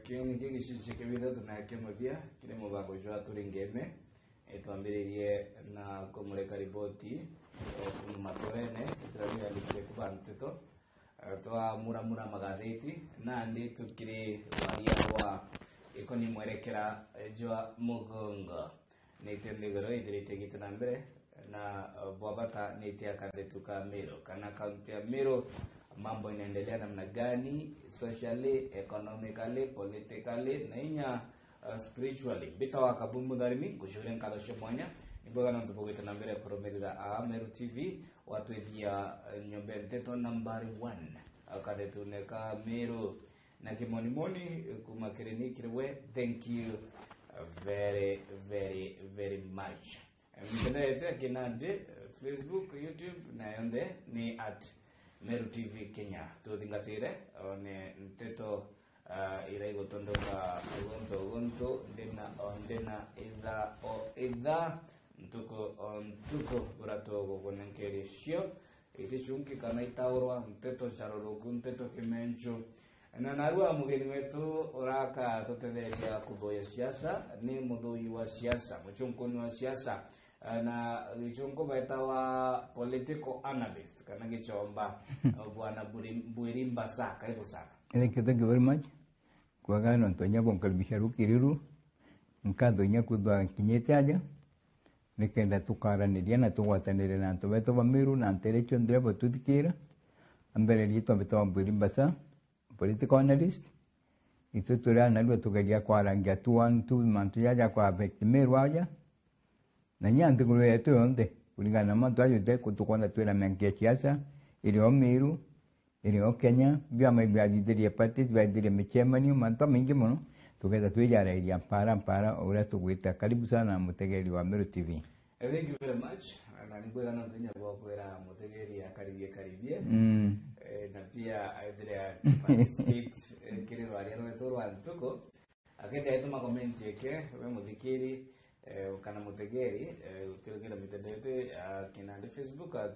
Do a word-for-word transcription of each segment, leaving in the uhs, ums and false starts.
Kii nikio gicicio kia bithatu na kia muthia kiri mubango jwa Turi Ngeme. Itwambiririe na kumurika riboti o kuma maturene, ituria riandikire kuba nteto, eh, twamuramura magatheti, nandi tukiri waria bwa ikoni mwerekera, eh, jwa mugongo. Nitie nthiguru ithirite igite na mbere, na, uh, bwa bata nitie akathetu ka Meru, kana kaunti ya Meru, mambo inaendelea namna gani, socially, economically, politically, na inya, uh, spiritually. Mbita wa Kabu Mutharimi, ngucuria nkatho cia mwanya, ni bwega nontu bugite na mbere kurumirira aa Meru T V, watwithia, uh, nyomba ya nteto nambari one, akathetune ka Meru. Na kimonimoni, eh, kuma kiri ni kiri we, thank you, uh, very, very, very much. Eh, mitandao yetu ya kinandi, eh, Facebook, YouTube, na yonthe ni at Meru T V Kenya. Tuthingatire, one nteto, uh, ira igutondoka gonto gonto, ndina o ndina, itha o itha, ntuku o ntuku, bura tugukunenkeria cio. Iti chunki kana itaurwa, nteto charuruku, nteto kimenchu. Na narua mugeni wetu uraka tutetheria kuthuya siasa, ni muthuyi wa siasa, muchunkuni wa siasa, na gichunku betawa political analyst kana gichomba, Bwana Bwiri-, Bwiri Mbasa, karibu sana. Thank you, thank you very much. Kwega nontu inya bunkaribisha rukiri ru, nkatho inya kwithwa nkinyite aja, nikenda tukaraniria na tugwatanire na antu betu ba Meru na ntere cionthe iria batuthikira. Ambere riitwa mbitagwa Mbwiri Mbasa, political analyst. Itu turi anarua tugeria kwarangia tu one two mantu jaja kwa affect Meru aja. Na inya nthiguru yetu yonthe, kuringana na mantu aja jonthe tukwona twina mianki ya siasa, iri o Meru, iri o Kenya, biama biathithirie parties, biathithirie micemanio, mantu jamaingi mono, tukethira twijarairia mpara mpara o uria tugwita. Karibu sana mutegeri wa Meru T V. Eh, thank you very much. Na ni bwega nontu inya bwa kwira mutegeri akaribie karibie. Mm. Eh, na pia aithire a participate, eh, kiri rwaria rwetu rwa ntuku. Akenda aituma comment yake, we muthikiri, eh, kana mutegeri, eh, ukirukira mitandao yetu ya kinandi, Facebook at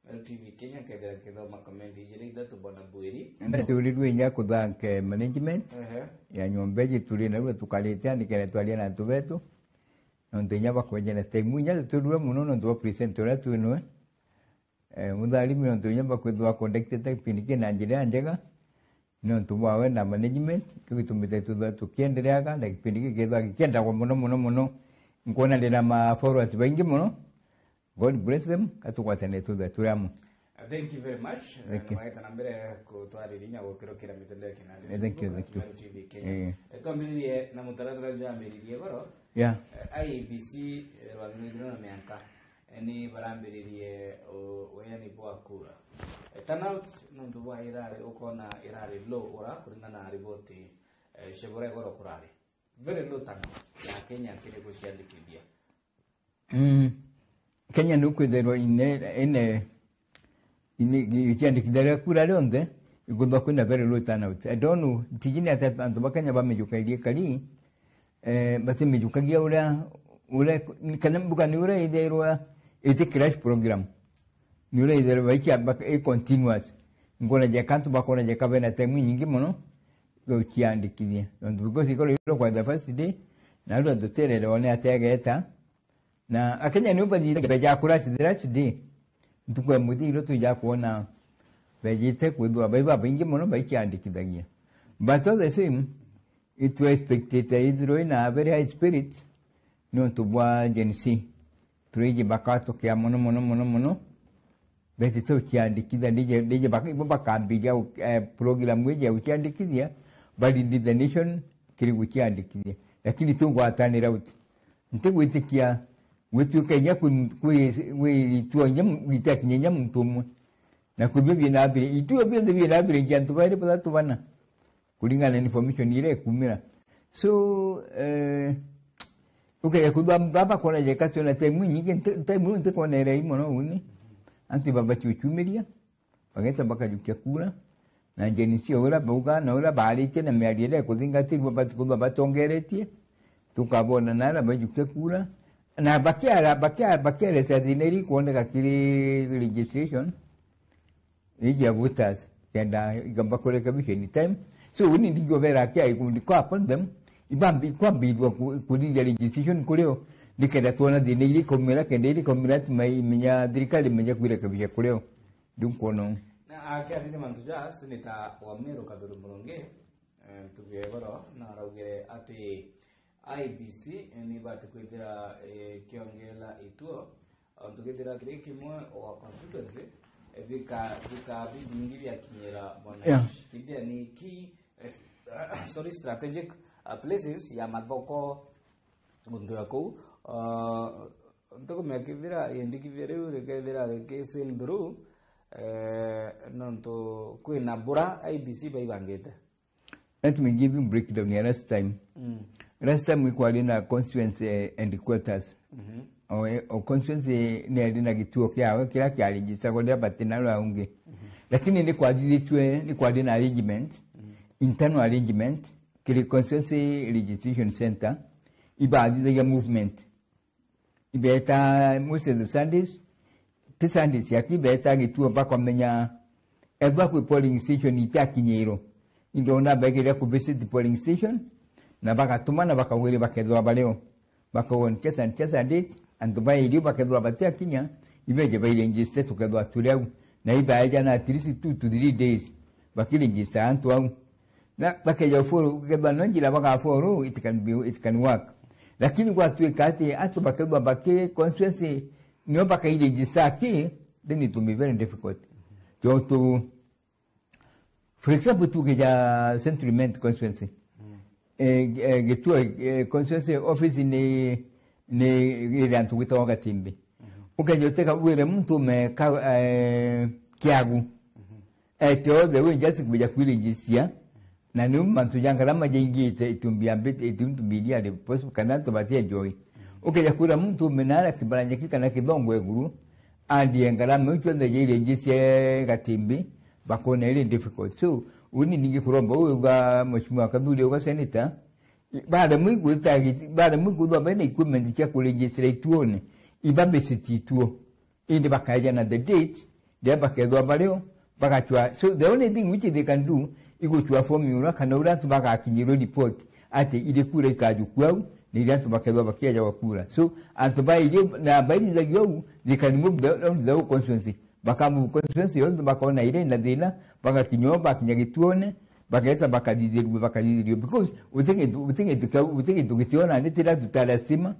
Meru T V Kenya, kethira kithoma comment ijiri ithatu, Bwana Bwiri. Mbere turirwe inya kuthank management, ehe, ya nyomba iji turi narua tukarite, nikenda twaria na antu betu. Nontu inya bakwenjera time, inya tuturue mono nontu bwa presenter uria twinwe. Eh, mutharimi nontu inya bakwithwa conductete kipindi kii na njira ya njega, nontu bwa we na management, kiu gitumite twithwa tukiendereaga na kipindi giki kithwa gikiendagwa mono, mono, mono. Nkwona ndina ma followers baingi mono. God bless them, katugwatane twithwa turi amwe. Uh, thank you very much. Thank you. Waeta na mbere kutwariria inya gukirukira mitandao ya kinandi. Eh, thank you, Facebook, thank you. Meru T V Kenya. Eh. Eh, twambiririe na mutaratara jwambiririe goro. Yeah. Eh, I E B C, eh, rwagirwe na mianka. Eh, ni barambiririe, o, weani bwa kura. Eh, turnout nontu bwa irari, ukona irari low ura kuringana na riboti, eh, cia bura igoro kurari. Very low turnout ya Kenya kiri guciandikithia. Mm. Kenya ni kwithirwa ine, ine, ine, ikiandikithia ria kura rionthe, ikuthwa kwina very low turnout. I don't know, tiji ni atia antu ba Kenya bamijukairie kari, eh, batimijukagia uria, uria, kana mbuga ni uria ithirwa iti crash program. Ni uria ithirwa baikia bak-, i continuous. Nkona jeka antu bakona jeka bena time inyingi mono, guciandikithia. Nontu because ikorwo iro kwa the first day, na antu tuterere one ategeta. Na Akenya niu bathithagia beja kura the last day. Ntuku ya muthia iro tuja kwona bejite kwithwa bai babaingi mono baikiandikithagia. But all the same, itu expectete ithirwe ina very high spirit, nontu bwa Gen Z. Turiji bakatukia mono, mono, mono, mono. Betite uciandikitha, ndije, ndije baka-, ibo bakambiria u-, eh, program iji ya uciandikithia, ba lead the nation kiri guciandikithia. Lakini tugwatanira uti. Ntigwitikia gwituika inya kwi, kwi, gwitua inya mu-, gwitakinya inya muntu umwe. Na kwi bio biina biri, ituo bionthe biina biri nji antu bairi bathatu bana. Kuringana na information iria ikumira. So, eh, ukeja kwithwa baba kona jeka twina time inyingi, nti-, time iu ntikonere ii mono uni. Antu baba ciuchumiria, bageta bakajukia kura. Na Gen Z uria bauga, na uria baaritie na miario iria ikuthingatirua, bati kwithwa batongeretie. Tukabona na aria bajukia kura. Na bakiara, bakia-, bakiareta thina iria ikwoneka kiri registration. Iji ya voters, kenda igamba kurekebisha any time, So, uni ndingi obera akia ikundi kwa upon them, ibambi, ikwambirwa ku-, kuthithia registration kurio, nikenda twona thina iria ikaumira, kenda iria ikaumira, ati mai-, imenya, thirikari imenya kwirekebisha kurio. Ndiu nkwona uu. Na akiariria mantu ja, Senator wa Meru Kathuri Murungi, eh, ntuku ya igoro, na araugire ati I E B C ni ibati kwithira, eh, ikiongeela ituo, ontu kethira kiri kimwe wa constituency, eh, bika-, bika bibingi biakinyira mwananchi. Yeah. Kethira ni key, eh, sorry, strategic, uh, places ya mathoko, guntu ya kuu, uh, ntukumenya kethira, eh, ndikithia riu rikethira riki sail through, eh, nontu kwina bura I E B C baibangite. Let me give you breakdown ya last time. Mm. Last time ikwari na constituency, eh, headquarters. Mhm. O, eh, o constituency ni yari na gituo kiawe kiria kiaregister kuria batina rwa ungi. Mhm. Lakini ni kwathithitue, ni kwari na arrangement, mm, internal arrangement, kiri constituency registration center, ibathithagia movement. Ibeta most of the Sundays, ti Sundays aki, ibeta gituo bakamenya ethwa kwi polling station itiakinyirwo. Indona begeria ku visit polling station, na bagatuma na bakauga bakethwa bario. Bakauga ni kia Sun-, kia Sunday, antu ba area bakethwa batiakinya, ibeje bairegister tukethwa turi au. Na ibaeja na at least two to three days, bakiregister antu au. Na bakeja follow, kethwa no njira bagafollow, it can be, it can work. Lakini gwatuika ati antu bakethwa baki constituency, nio bakairegister ki, then it will be very difficult. Tontu, for example, tuge ja Central Imenti constituency. Mm. Eh, eh, Gitue, eh, constituency office ni, ni iri antu gwitagwa Gatimbi. Mhm. Ukeja uteka wire muntu ume ka, eh, Kiagu. Mhm. Ete othe we just kuja kwirigisia. Na niu mantu ja ngarama jaingite, it will be a bit, it will be really possible kana antu bati enjoy. Mhm. Ukeja kwira muntu ume nara Kibaranyaki kana Kithongo eguru, andie ngarama iu cionthe jairigisia Gatimbi, bakona iri difficult. So, uni ningi kuromba uga Mheshimiwa Kathuri uga senator, baremwe igwita giti-, baremwe kwithwa bena equipment cia kuregister ituone, iba visit ituo. Indi bakaeja na the date, riria bakethwa bario, bagacua. So the only thing which they can do, igucua formula kana uria antu bagakinyirwe report ati iri kura ikajukua au, na iria antu bakethwa bakieja gwa kura. So antu ba irio na bairithagio au, they can move the, down the whole constituency. Bakamove constituency yonthe, bakona iri na thina, bagakinya o, bakinya gituone, bageta bakathithirua, bakathithirua, because uti gintu, uti gintu kia, uti gintu gitiona ni tira tutara stima,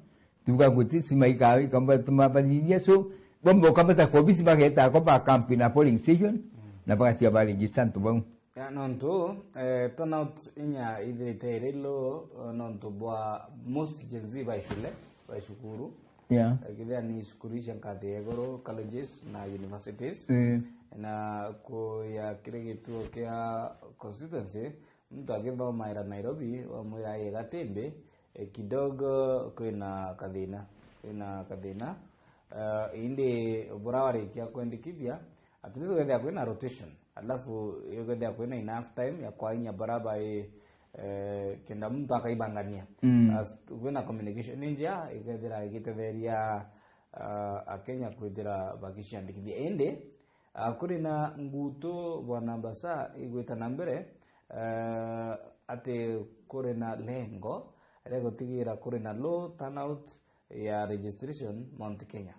tuga guti stima ika-, ikamba tuma bathithia, so, bomba ukambata kwa obisi bageta ko ba camp na polling station, na bagatia ba register antu bau. Ya, nontu, eh, turnout inya ithirite iri low, eh, nontu bwa most Gen Z ba shule, ba cukuru. Yeah. Eh, kethira ni cukuru cia nkathi ya iguru, colleges na universities. Eh. Na kuya kiri gituo kia constituency, muntu akithomaira Nairobi, wamwira aye Gatimbi, eh, kidogo kwina kathina, kwina kathina. Eh, indi bura warikia kwendikithia, at least ugethia kwina rotation. Alafu ugethia kwina enough time ya kwainya bura bai, eh, kenda muntu akaibangania. Mm. As, kwina communication ni njia, ikethira igitetheria, ah, Akenya kwithira bakiciandikithia. Indi, ah, kuri na ngutu, Bwana Mbasa, igwita na mbere, eh, ati kuri na lengo ria gutigira kuri na low turnout ya registration Mount Kenya.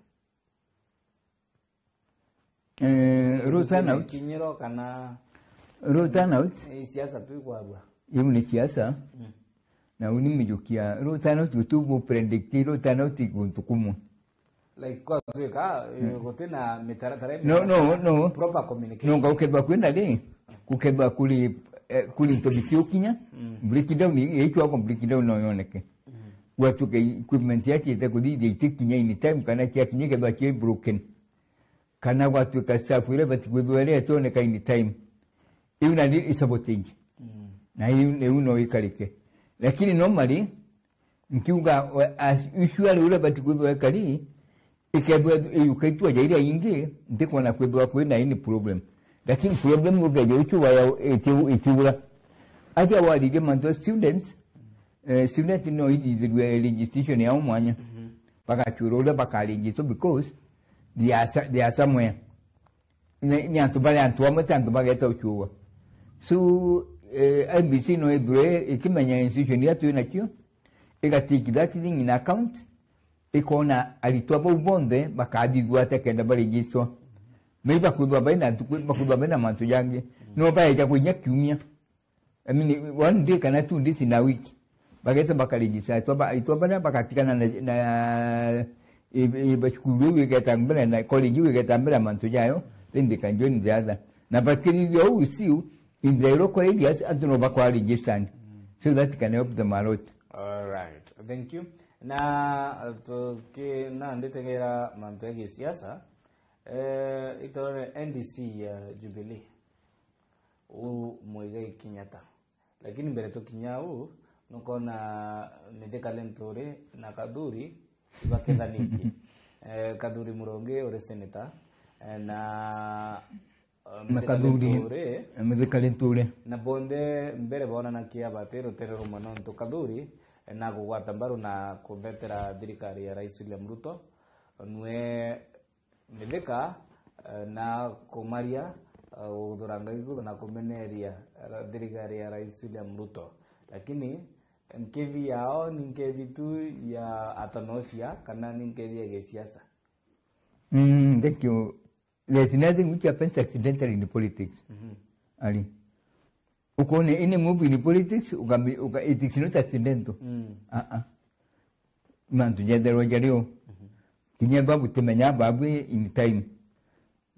Eh, low turnout. Kinyiro kana low turnout. Ni siasa tu ikwagua. Iu ni siasa. Mm. Na uni mijukia. Low turnout gutu gu predict low turnout guntu kumwe. Like, kwa tuika, eh, gutina mitaratara. No, no, no. Proper communication. No, nga ukethwa kwina ri, gukethwa kuri, eh, kuri into bitiukinya, mm, breakdown, i-, ichwa kwa breakdown no yoneke. Mm. Gwatuka equipment yachite kuthithia itikinya in time, kana chiakinya ikethwa chi broken. Kana gwatuika staff iria bati kwithwa iria itoneka in time. Iu na ni sabotage. Mm. Na iu, iu no ikarike. Lakini normally, nkiuga, we, as usual, uria bati kwithwa ikari, ikethwa iyuka itua ja iria ingi, ntikwona kwithwa kwina any problem. Lakini problem ukeja uchuwa ya iti-, itiura. Aja waririe mantu ya students, eh, student no ithithirwe registration yao mwanya. Mhm. Bagachura uria bakaregister because they are so-, they are somewhere. Ni, ni antu bari antu amwe ti antu bageta uchuwa. So, eh, I B C no ithure ikimenya institution iria twi nacio, iga take that thing in account, ikona aritwa bau bonthe bakathithua atia kenda baregister. Maybe bakwithwa baina ntuku, bakwithwa baina mantu jangi. No baeja kwinya kiumia. I mean, one day kana two days in a week. Bageta bakaregister aritwa ba-, aritwa baria bagatigana na, na, eh, eh, cukuru iu igeta mbere na college iu igeta mbere mantu jayo, then they can join the other. Na bakirithia uu, see you in the local areas, antu no bakwa registered. So that can help them a lot. All right. Thank you. Na, uh, tuki-, na nditegera mantu ya gisiasa, eh, itorore N D C ya Jubilee. U Muigai Kenyatta. Lakini mbere tukinya u, nukona Mithika Linturi na Kathuri ibakethanitie. Eh, Kathuri Murungi uri senator, eh, na, eh, Na Mithika Kathuri, Linturi, eh, Mithika Linturi. Na bonthe mbere boonanakia bati rutere rumwe, nontu Kathuri, eh, na kugwata mbaru na kuthetera thirikari ya Rais William Ruto, nwe Mithika, eh, na kumaria, eh, guthuranga iguru na kumeneria, eh, thirikari ya Rais William Ruto. Lakini nkethi yao ni nkethi tu ya atanocia kana ni nkethi ya gisiasa? Mm, thank you. There's nothing which happens accidentally in politics. Mhm. Ali. Ukone any move in politics, ukambi-, uka-, it is not accidental. Mm. Ah, ah. Mantu jetherwa jari o. Mhm. Kinya babu timenya babu in time.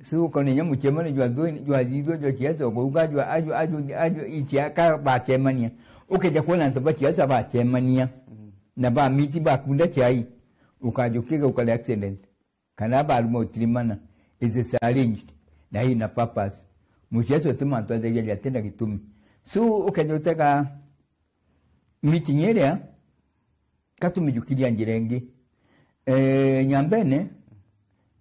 So, ukone nya mucemano jwa thwe-, jwa thithwa jwa siasa, ukauga jwa, ajwa, ajwa, ajwa, icia ka bacemania. Ukeja kuona antu ba siasa bacemania. Mm. Na ba miti bakunda chai. Ukajukiga ukale accident. Kana baruma utirimana, it is arranged, na ina purpose. Muciaca uti mantu athagia jati na gitumi. So, ukeja utega meeting iria, ka tumijukiria njira ingi. Eh, Nyambene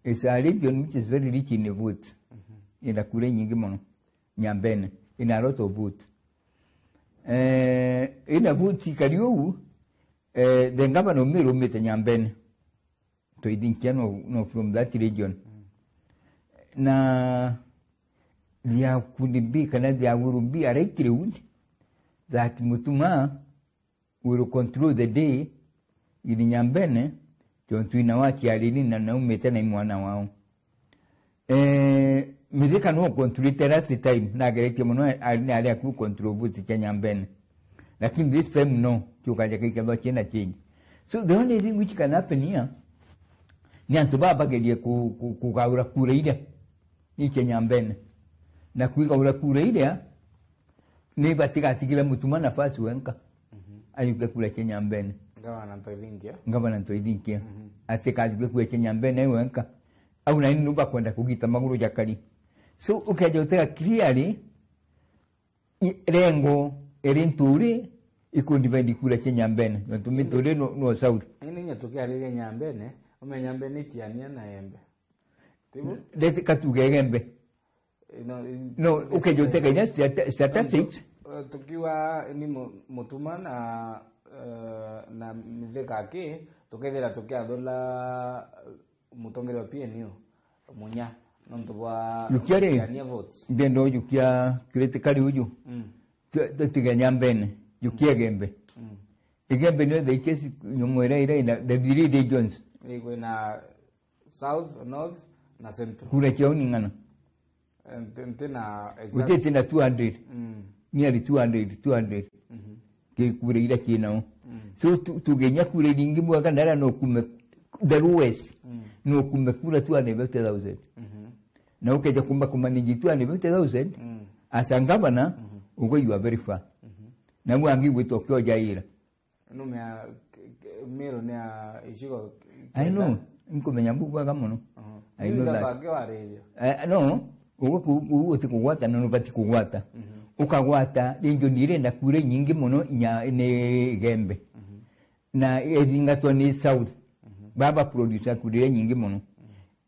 is a region which is very rich in votes. Mhm. Ina kura inyingi mono. Nyambene, ina a lot of votes. Eh, ina votes ikari uu, eh, the governor umirumite Nyambene. Toithinkia no, no from that region. Mm. Na there could be, kana there will be a likelihood that Mutuma will control the day in Nyambene, tontu ina wa ciariri na naumite na mwana wao. Eh, Mithika no control last time, na ageretie mono, ari, ari aku control vote cia Nyambene. Lakini this time no, kiukaja kikethwa ciina change. So the only thing which can happen here, ni antu baba bagerie ku-, ku-, kugaura kura iria ni cia Nyambene. Na kuigaura kura iria, ni batigatigire Mutuma nafasi wenka. Mhm. Ajuke kura cia Nyambene. Gavana Ntoithinkia. Gavana Ntoithinkia. Mhm. Atikajuke kura cia Nyambene wenka. Au nani nu bakwenda kugita maguru jakari. So, ukeja utega clearly, i-, rengo iri Nturi ikundi bendi kura cia Nyambene. Nontu Minturi no, no South. Ini nya tukiariria Nyambene, ume Nyambene itiania na Embe. Tibu? Leti katuge Egembe. Eh, no, i-, No, i-, ukeja utega inya stata-, statistics. Eh, tukiuga ni mu-, Mutuma na, eh, na Mithika aki, tukethira tukiathura, eh, mutongeria wa P N U, Munya, nontu bwa Jukia ri? Kania votes. Ndenda ujukia critically uju. Mm. Tu-, tutige Nyambene, jukia Egembe. Mm. Egembe nio the richest nyomo iria ina the three regions. Ri kwina South, North na Central. Kura ciao ni ng'ana? Eh, nti-, ntina exact. Gutiti na two hundred. Mm. Nearly two hundred, two hundred. Mhm. Ki kura iria ciinao. Mm. So, tu-, tugenya kura iringi mwaka ndara no kume the lowest. Mm. No kume kura two hundred fifty thousand. Mhm. Na ukeja kumba kumanage two hundred fifty thousand, mm, as a governor, mhm, ugo you are very far. Mhm. Na mwangi gwitwa kiojaira. Numea, Meru ni a icigo I know, kenda. Nkumenya mbu bwega mono. Mhm. I know that. Bangi wariria. Eh, no, ugu ku-, ku-, uti kugwata, no, nubati kugwata. Mhm. Ukagwata, region irenda kura nyingi mono, inya ni Igembe. Mhm. Na ithingatwa ni South. Mhm. Baba produce kura iria nyingi mono. Mhm.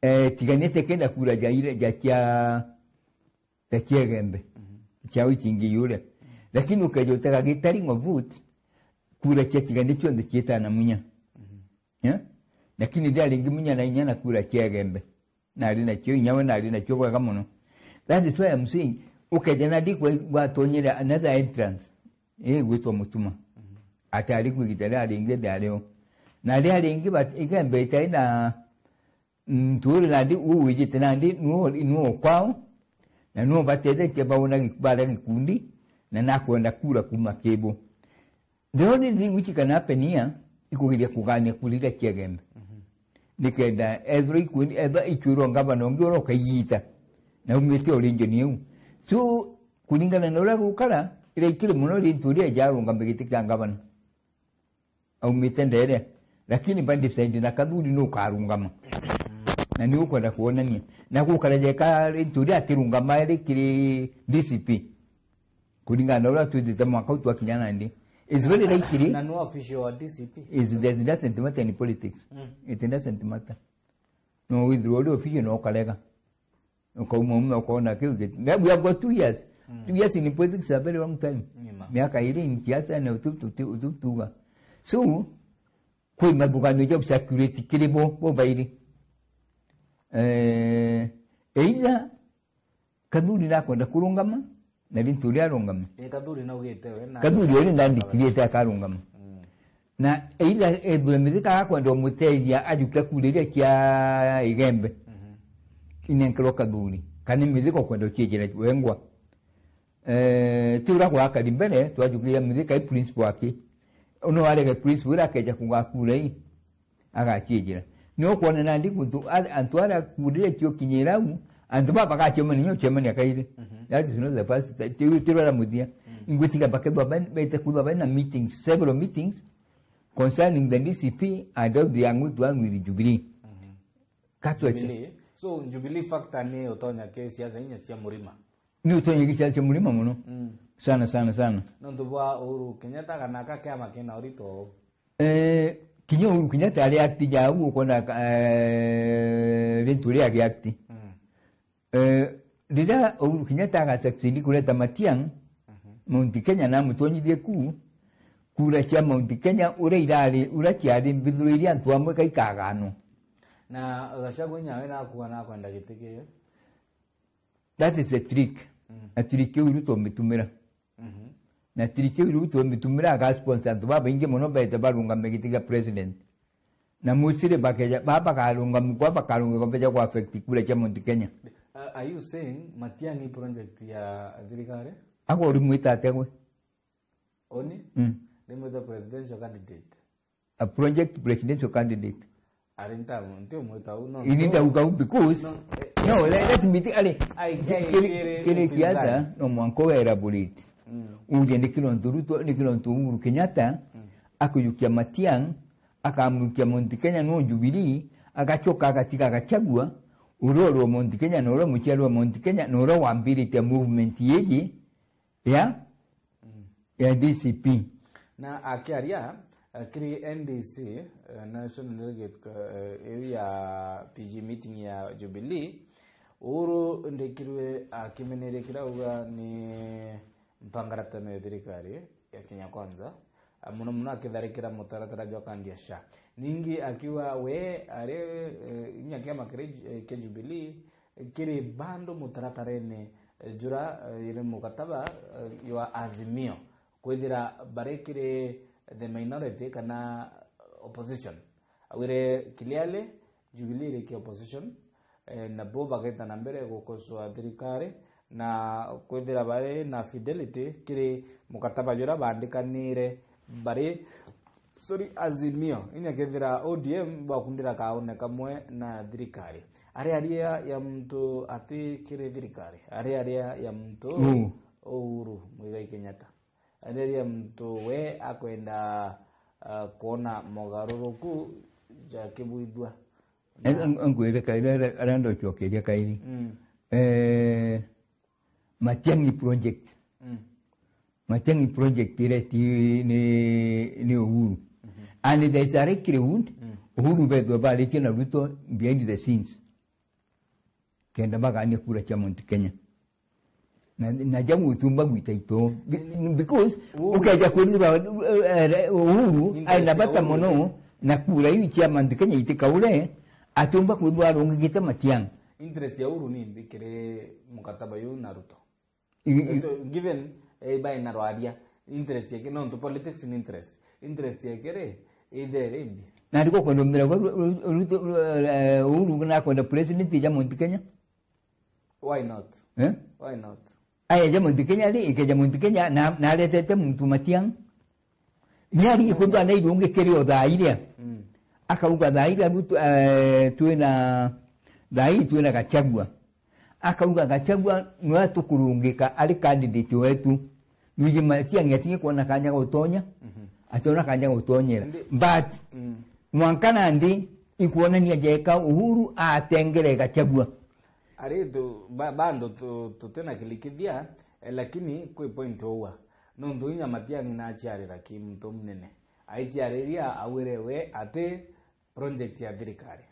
Eh, tiganite kenda kura ja ire, ja cia ta cia Igembe, mhm, ciao itingi yuria. Mhm. Lakini ukeja utega gitari ngo vote, kura cia tigani cionthe cietana Munya. Mhm. Yeah? Lakini ndari ingi Munya na inya na kura cia Igembe. Na ari nacio, inya we na ari nacio bwega mono. That is why I'm saying, Ukeja nandi gwa-, gwatonyere another entrance, ii gwitwa Mutuma. Atari kwigita ria ringi ndiari o. Na ria ringi bat-, Igembe itari na, mm, nturi nandi, uu wijite nandi, nuo, nuo kwao, na nuo batethetie bauna gi-, bara gikundi, na nakwenda kura kuma kibo. The only thing which can happen here, ikugeria kugania kura iria cia Igembe. Nikenda ethirwa ikwi-, ethirwa ichwirwa ngavana ungi uria ukaigita, na umite o region iu. So, kuringana na uria gukara, iria ikiri muno Linturi eja arungame giti kia ngavana. Aumite Ndeere. Lakini ba decide na Kathuri nukarungama. Na ni ukwenda kuonania. Na gukara jeka Linturi atirungama iri kiri D C P. Kuringana na uria twithite mwaka u twakinya nandi. It's very likely. Na no official wa D C P. Is that it doesn't matter in politics. Mm. It doesn't matter. No withdraw uri official no ukarega. Ukauma ume ukaona kiu giti-, we have got two years. Mm. Two years in politics is a very long time. Ni ma. Miaka iri in siasa na utu, utu, utu, utuga. So, kwi mathuganio ja circulate kiri bo, bo bairi. Eh, either Kathuri nakwenda kurungama, na Linturi arungame. Ii, Kathuri naugite we na Kathuri uri ndandikirite akarungama. Mm. Na either ethwe Mithika agakwenda umuteithia ajukia kura iria cia Igembe. Mhm. Inenkerwa Kathuri. Kana Mithika ukwenda uciejera wengwa. Eh, ti uria gwakari mbere, twajukia Mithika i principal aki. Uno arege principal ira akeja kugakura i. Agaciijira. Ni ukwona nandi guntu a-, antu aria kuurire cio kinyira au, antu baba bagacemania, nyo cemania kairi. Mhm. That is not the first ti-, ti-, ti rwara muthia. Mm. Ingwitiga bakethwa ben-, bete kwithwa bena meetings, several meetings concerning the D C P and how they are going to run with Jubilee. Mhm. Katwete. Jubilee. So, Jubilee factor ni utonya ke siasa inya cia Murima? Ni utonya ke siasa cia Murima muno. Mm. Sana, sana, sana. Nontu bwa Uhuru Kenyatta kana ka kiama kina urito? Eh, kinya Uhuru Kenyatta ari active ja uguo ukwona, eh, Linturi agi active. Mm. Eh, riria Uhuru Kenyatta aga succeed kureta Matiang'i, mhm, Mount Kenya na amutonyithie ku, kura cia Mount Kenya uria irari, uria ciari mbithurire antu amwe kaikaganwa. Na Gachagua inya we nakuga nakwenda giti kiu. That is a trick. Mm. A trick iu Ruto omitumira. Mhm. Na trick iu Ruto omitumira, agasponsor antu babaingi mono bete barungame giti gia president. Na mostly bakeja, ba-, bakarungama kwa, bakarungama beja ku affect kura cia Mount Kenya. Uh, are you saying Matiang'i project ya thirikari? Ago uri mwita atia gwe? Oni? Mm. Ni mwita presidential candidate. A project presidential candidate. Ari ntamu, nti umwita u, no. Ini ndauga u because, no, eh, no, let, let me ti-, ari, ai, ki-, ai, kiri, kiri, kiri kiri siasa, no mwanka we elaborate. Mm. Uge ni kiri untu Ruto, ni kiri untu Uhuru Kenyatta, mm, akujukia Matiang'i, akamukia Mount Kenya no Jubilee, agacoka agatiga Gachagua, uria uri wa Mount Kenya, na uria muciari wa Mount Kenya, na uria wambiritie movement yiji, ya, mm, ya D C P. Na akiaria, eh, kiri N D C, eh, National Delegate, eh, iu ya P G meeting ya Jubilee, Uhuru ndikirwe akimeneria kiria auga ni mpangaratano ya thirikari ya Kenya Kwanza, ah, muno muno akitharikira mutaratara jwa kandi ya SHA. Ningi akiuga we ari, eh, inya kiama kiri, eh, kia Jubilee, kiri bado mutaratarene, eh, jura, eh, iri mukataba, eh, jwa Azimio, kwithira bari kiri the minority kana opposition. Augire clearly, Jubilee iri ki opposition, eh, nabo bageta na mbere gukosoa thirikari, na kwithira bari na fidelity kiri mukataba jura baandikanire bari, sorry, Azimio, inya kethira O D M bwakundira kaune kamwe na thirikari. Ari aria ya muntu ati kiri thirikari, ari aria ya muntu, mm, Uhuru Muigai Kenyatta. Ari aria ya muntu we akwenda, ah, kuona mogaruruku ja kibwithua. Ang-, ang-, angwire kairi, ara-, arenda ucokeria kairi. Mm. Eh, Matiang'i project. Mm. Matiang'i project ireti ni, ni Uhuru. Mhm. And there is a likelihood, mm, Uhuru bethwe baritie na Ruto behind the scenes. Kenda bagania kura cia Mount Kenya. Na, na jau utumba gwita ito. Be-, because ukeja kwithirwa, eh, Uhuru aina bata muno na kura iu cia Mount Kenya itikaure, atumba kwithirwa arungikite Matiang'i. Interest ya Uhuru ni mbi kiri mukataba yu na Ruto? I- i- So, given, eh, ibae na rwaria, interest yake, nontu politics ni interest. Interest yake ri, ithere imbi. Na ndiko kwenda umira kwa Ru-, Ru-, Ruto, Ru-, eh, Uhuru na kwenda president ja Mount Kenya? Why not? Eh? Why not? Aya ja Mount Kenya ri, ikeja Mount Kenya, na, na aretete muntu Matiang'i. Ni ari kwithwa na irungi kiri o thaa iria. Mm. Akauga thaa iria Ruto, eh, twina, thaa ii twina Gachagua. Akauga Gachagua nwe tukurungika ari candidate wetu. Luigi Matiang'i atingi kwona kanya ga utonya. Mhm. Ationa kanya ga utonyera. Ndi- But, mm, mwanka nandi ikwonania jeka Uhuru atengere Gachagua. Ari tu, ba-, bando tu-, tutina kilikithia, eh, lakini kwi point oua. Nontu inya Matiang'i nachiarira ki muntu munene. Aichiariria awire we ati project ya thirikari.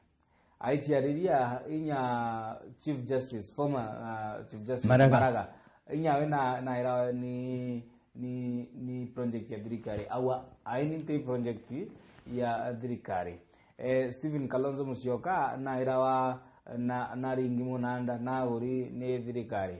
Aichiariria inya Chief Justice, former, uh, Chief Justice Maraga. Maraga. Inya we na, naira ni, ni, ni project ya thirikari. Aua, aini nti project ya thirikari. Eh, Stephen Kalonzo Musyoka nairawa na, na ringi munanda na uri ni thirikari.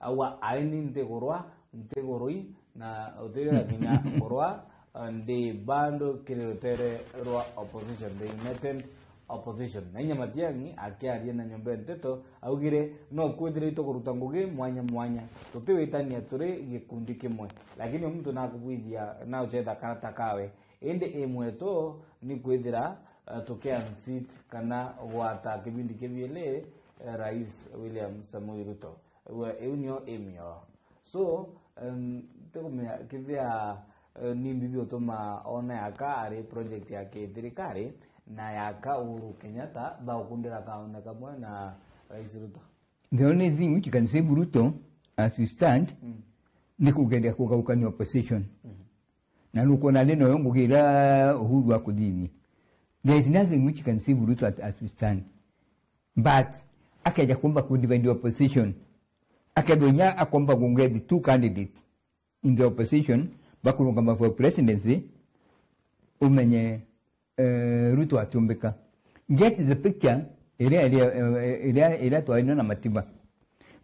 Aua aini ntigurwa, ntigurwi, na utira kinya kurwa, eh, ndi bando kiri rutere rwa opposition, the united opposition. Na inya Matiang'i akiaria na nyomba ya nteto, augire, "No kwithira itukuruta ngugi mwanya mwanya, tutiwitania turi gikundi kimwe. Lakini muntu nakubwithia na uchetha karata kawe. Indi imwe tu ni kwithira, eh, tukia unseat kana gwata kibindi kiu biili, eh, Rais William Samoei Ruto." Iu, iu nio aim yao. So, em, tikumenya kithia, eh, ni mbi biutuma ona yaka ari project ya kithirikari, na yaka Uhuru Kenyatta baukundira kaone kamwe na Rais Ruto. The only thing which can save Ruto as we stand, mm, ni kugeria kugaukania opposition. Mhm. Na nukwona ni noyo ngugi iria Uhuru akuthithia. There is nothing which can save Ruto at, as we stand. But akeja kumba ku divide opposition. Akethwa inya akomba ku get two candidate in the opposition, bakurungama for presidency, umenye, eh, Ruto atiumbika. Get the picture iria, iria, eh, iria, iria twainwa na Matiba.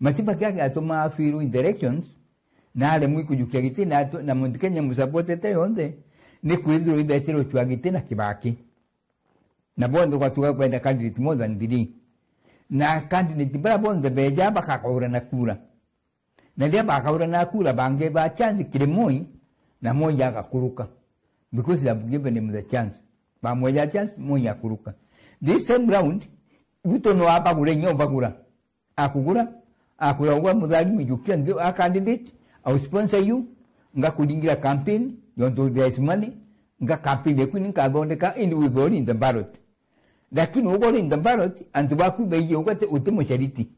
Matiba kia giatuma afirwa in the elections, na aremwa ikujukia giti, na atu-, na Mount Kenya musupportete yonthe, ni kwithirwa ibetirwe cua giti na Kibaki. Na bonthe ugatuga kwenda candidate more than three. Na candidate bara bonthe beja bakakaurana kura. Na riria bakaurana kura, bangi ba chance kiri Moi, na Moi agakuruka. Because they have given him the chance. Bamweja chance, Moi akuruka. This time round, Ruto no abagura, inya ubagura. Akugura, akugura ugwa Muthari Mijukia ngi a candidate, I will sponsor you, ngakuringira campaign, yontu there is money, nga campaign yaku ni nkathondeka, and we go in the ballot. Lakini ugo in the ballot, antu baku baiji ugate uti mucariti.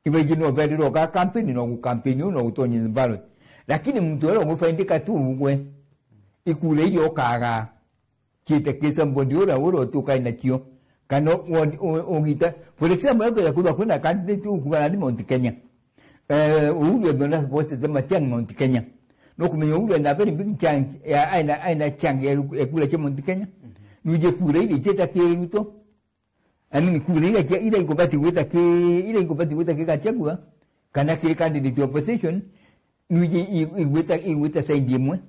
Ibaiji no beriro ga campaign, no gu campaign, no gutonye in the ballot. Lakini muntu ero gufaindika tu ugwe, ikura iria ukaga. Kiite ki somebody ura, ura utukai nacio. Kana u-, u-, ugita, for example, ekuja kwithwa kwina candidate ukuga nani Mount Kenya. Eh, Uhuru ethwa na supportete Matiang'i Mount Kenya. No kumenya Uhuru ena very big chance, ya, aina, aina chance ya, ya kura cia Mount Kenya. Mhm. Nuje kura iria iteta ki Ruto. I mean, kura iria kia, iria ikubati gwita ki, iria ikubati gwita ki Gachagua, kana kiri candidate opposition, nuje i-, igwita, igwita side imwe.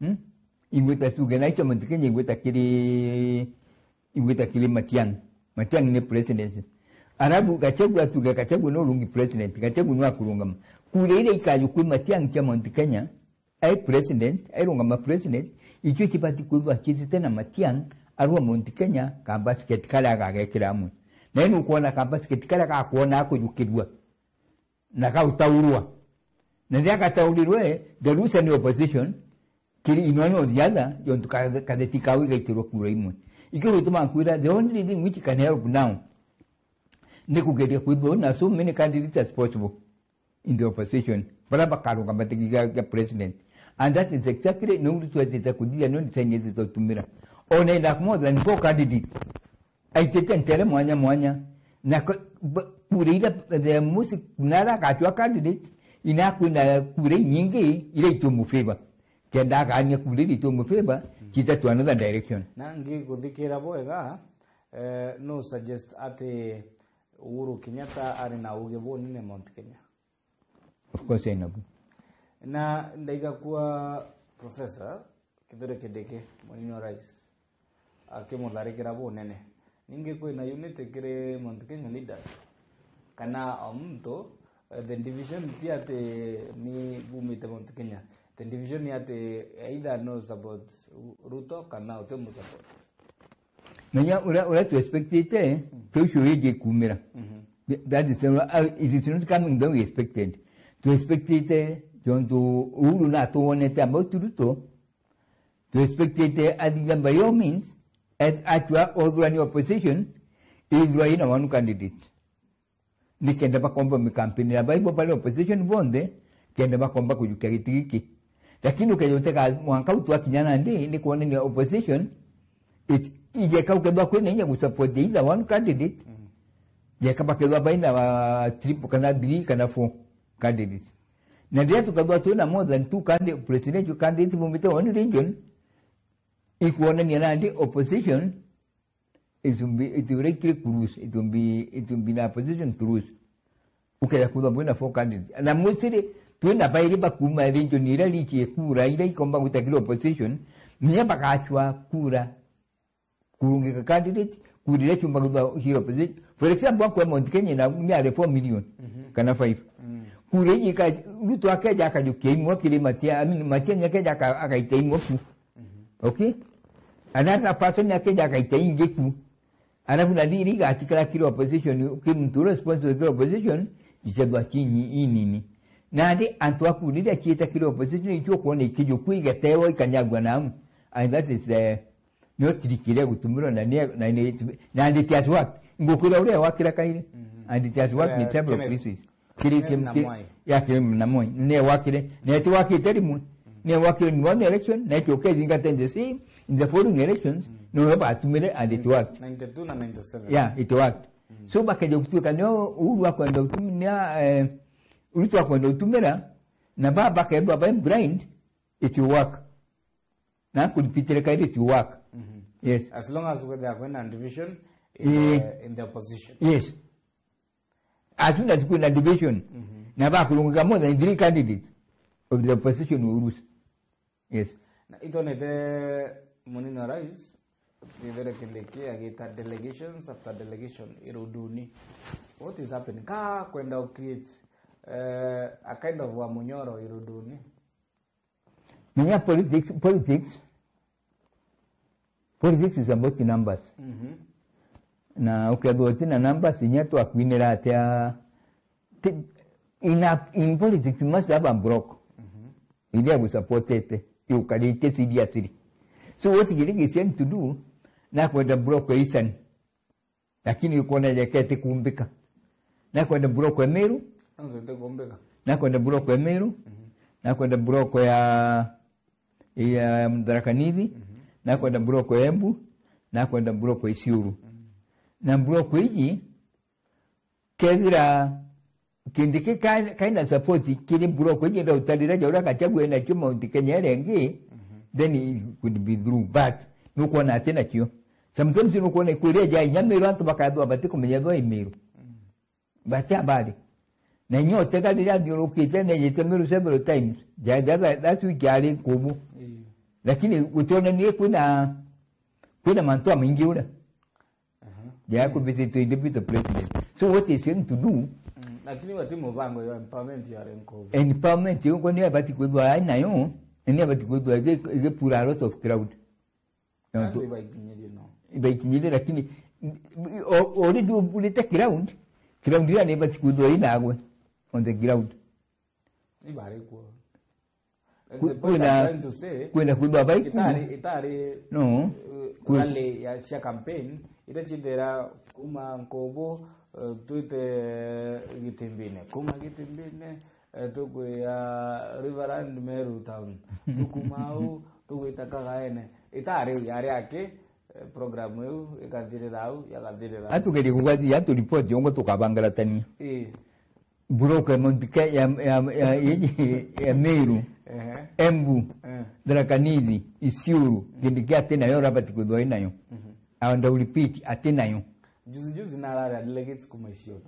Hmm? Igwita tuge na icio Mount Kenya igwita kiri, igwita kiri Matiang'i. Matiang'i ni president. Arabu Gachagua tuge Gachagua no rungi president. Gachagua no akurungama. Kura iria ikayu kwi Matiang'i cia Mount Kenya, ai president, airungama president, icio cibati kwithwa citite na Matiang'i, arua Mount Kenya, ka basket karia agagekira amwe. Na ino ukwona ka basket karia gakwona akujukirua. Na gautaurwa. Na riria gataurirwe, the loser ni opposition, kiri in one or the other, yontu ka-, katheti kau igaitirwa kura imwe. Ikio gituma nkwira, the only thing which can help now, ni kugeria kwithwa na so many candidates as possible in the opposition, bara bakarungama tiki gia, gia president. And that is exactly no Ruto atite kuthithia, no design atite gutumira. Ona ina more than four candidate. Aitite ntere mwanya mwanya. Na ko-, ba-, kura ira, the most, nara agacua candidate, ina kwina kura inyingi ira itumufavor. Kenda agania kura ira itumufavor, mm, cita to another direction. Na ngiguthikira bwega, eh, no suggest ati Uhuru Kenyatta ari na uge bunene Mount Kenya. Of course, ena bu. Na ndaiga kwa Professor Kithure Kindiki, munini wa rais, akimutharikira bunene. Ningi kwina unity kiri Mount Kenya leaders? Kana o muntu, eh, the division ti ati ni bumite Mount Kenya. The division ni ati either no support Ruto kana uti mu support. Menya uria, uria tu expectite, mm, ti ucio wingi kumira. Mhm. Th-, that is, uh, it is not coming the way we expected. Tu expectite, jontu Uhuru na tuonete about Ruto, tu expectite athitha by all means, as, atua othurani opposition, ithurwa ina one candidate. Nikenda bakomba mikampeni ya baibo bari opposition bonthe, kenda bakomba kujukia giti giki. Lakini ukeja utega mwanka u twakinya nandi, ni kwonania opposition, it, ijeka ukethwa kwina inya gusupport either one candidate, mm, jeka bakethwa baina wa triple kana three kana four candidates. Na ndiria tukethwa twina more than two candi-, presidential candidates bumite one region, ikwonania nandi opposition it will be, it will likely to lose. It will be, it will be in a position to lose. Ukeja kwithwa bwina four candidates. Na mostly, twina bairi bakuma region iria rikie kura, iria ikomba gutakira opposition, ninya bagachwa kura. Kurungika candidate, kura iria ciumba kwithwa cia opposition. For example, akwa Mount Kenya na ni are four million, mhm, kana five. Mm. Kura iji ka, Ruto akeja akajukia imwe kiri Matia, I mean, Matia nyakeja aka-, akaita imwe ku. Mhm. Okay? Another person akeja akaita ingi ku. Alafu na ndiri igatikira kiri opposition, ki muntu responsible kiri opposition, ikethwa kinyi inini. Nandi antu aku riria ciita kiri opposition, icio kwona ikijuku igatewa ikanyagua namu. And that is the, no trick iria gutumirwa na ni, na ni, nandi it has worked. Ngukira uria wakira kairi. Mhm. And it has worked in several places. Kiri Kiri Kim-, na ki-, Mwai. Ya Kiri na Mwai. Ne wakire, ne ti wakite rimwe. Ne wakire in one election, ne ti ukethingata in the same, in the following elections, no we batumire and it worked. Ninety-two na ninety-seven. Yeah, it worked. So bakeja gutuika nio Uhuru akwenda gutumia, eh, Ruto akwenda gutumira, na ba bakethwa ba blind, it will work. Na kuripitire kairi it will work. Mhm. Yes. As long as there kwina division in, eh, the, in the opposition. Yes. As soon as kwina division, mhm, na bakurungika more than three candidates of the opposition will lose. Yes. Na itonete munini wa rais, Kithure Kindiki agita delegations after delegation iruduni. What is happening? Ka kwenda u create, eh, a kind of wa munyoro iruduni. Menya politics, politics, politics is about numbers. Mhm. Na ukethwa utina numbers, inya twakwinira atia, ti-, in a, in politics you must have a bloc. Mhm. Iria gusupportete, iukarite seriously. So what Kirigi is trying to do, na kwenda bloc ya Eastern. Lakini ukwona yekete kumbika. Nakwenda block ya Meru. Anzete kumbika. Nakwenda block ya Meru. Mhm. Nakwenda block ya, ya Tharaka Nithi. Mhm. Nakwenda block ya Embu. Nakwenda block ya Isiolo. Mhm. Na block iji, kethira Kindiki ka-, kaina support kiri block iji nda utarira ja uria Gachagua ena kio Mount Kenya iria ingi, mhm, then it could be through. But nukwona ati nakio. Sometimes nukwona ikuria ja inya Meru antu bakathwa batikumenya thwa i Meru. Mm. Batia bari. Na inya utega riria athiurukite nejite Meru several times. Ja, ja, ja, that week ari Nkubu. Mm. Lakini gutionanie kwina, kwina mantu amaingi uria. Aha. Ja, mm, kubititwe deputy president. So what is going to do? Mm, lakini wati mubango ya empowerment ya Nkubu. Empowerment yo ni abati kwithwa ai nayo, ni abati kwithwa igi, igi pura a lot of crowd. Nontu ibaikinyirie no. Ibaikinyirie, lakini o-, already uburite crowd, crowd iria ni ibati kwithwa inagwe on the ground. Ibari kuo. Kwi-, kwina, kwina kwithwa bai kuo. Itari, itari, no, eh, kwi- rally ya cia campaign, iria cithira kuma Nkubu, eh, twite Gitimbine. Kuma Gitimbine, eh, tukwia Riverland Meru Town. Tukuma au, tugwita Kagaene. Itari yari aki, eh, program iu ikathirira au, yagathirira. Atugerie kugwathia, atu report yongo tukabangaratania. Ii. Block ya Mount Ke-, ya, ya, ya, ya, ya Meru, ehe, Embu, eh, Tharaka Nithi, Isiolo, mm, Kindiki ati nayo, Robert Kuthoi nayo. Mhm. And I will repeat, ati nayo. Juzi juzi narari a delegates kuma Isiolo.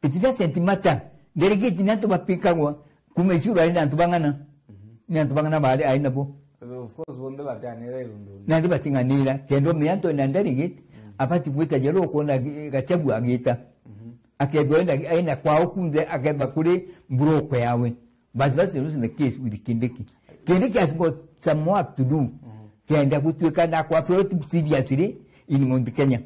It doesn't matter. Delegate ni antu bapikagwa. Kuma Icuru ari na antu bang'ana. Mhm. Ni antu bang'ana bari ari nabo. Of course, bonthe batianira irundu. Nandi bating'anira. Kenda omenya antu na delegate, mm, abati gwita jero ukona gi-, Gachagua agita. Mhm. Akethwa aina, aina kwao kunthe, akethwa kuri mburoko yawe. But that's not the case with Kindiki. Kindiki has got some work to do. Mhm. Kenda gutuika na kwa felt seriously in Mount Kenya.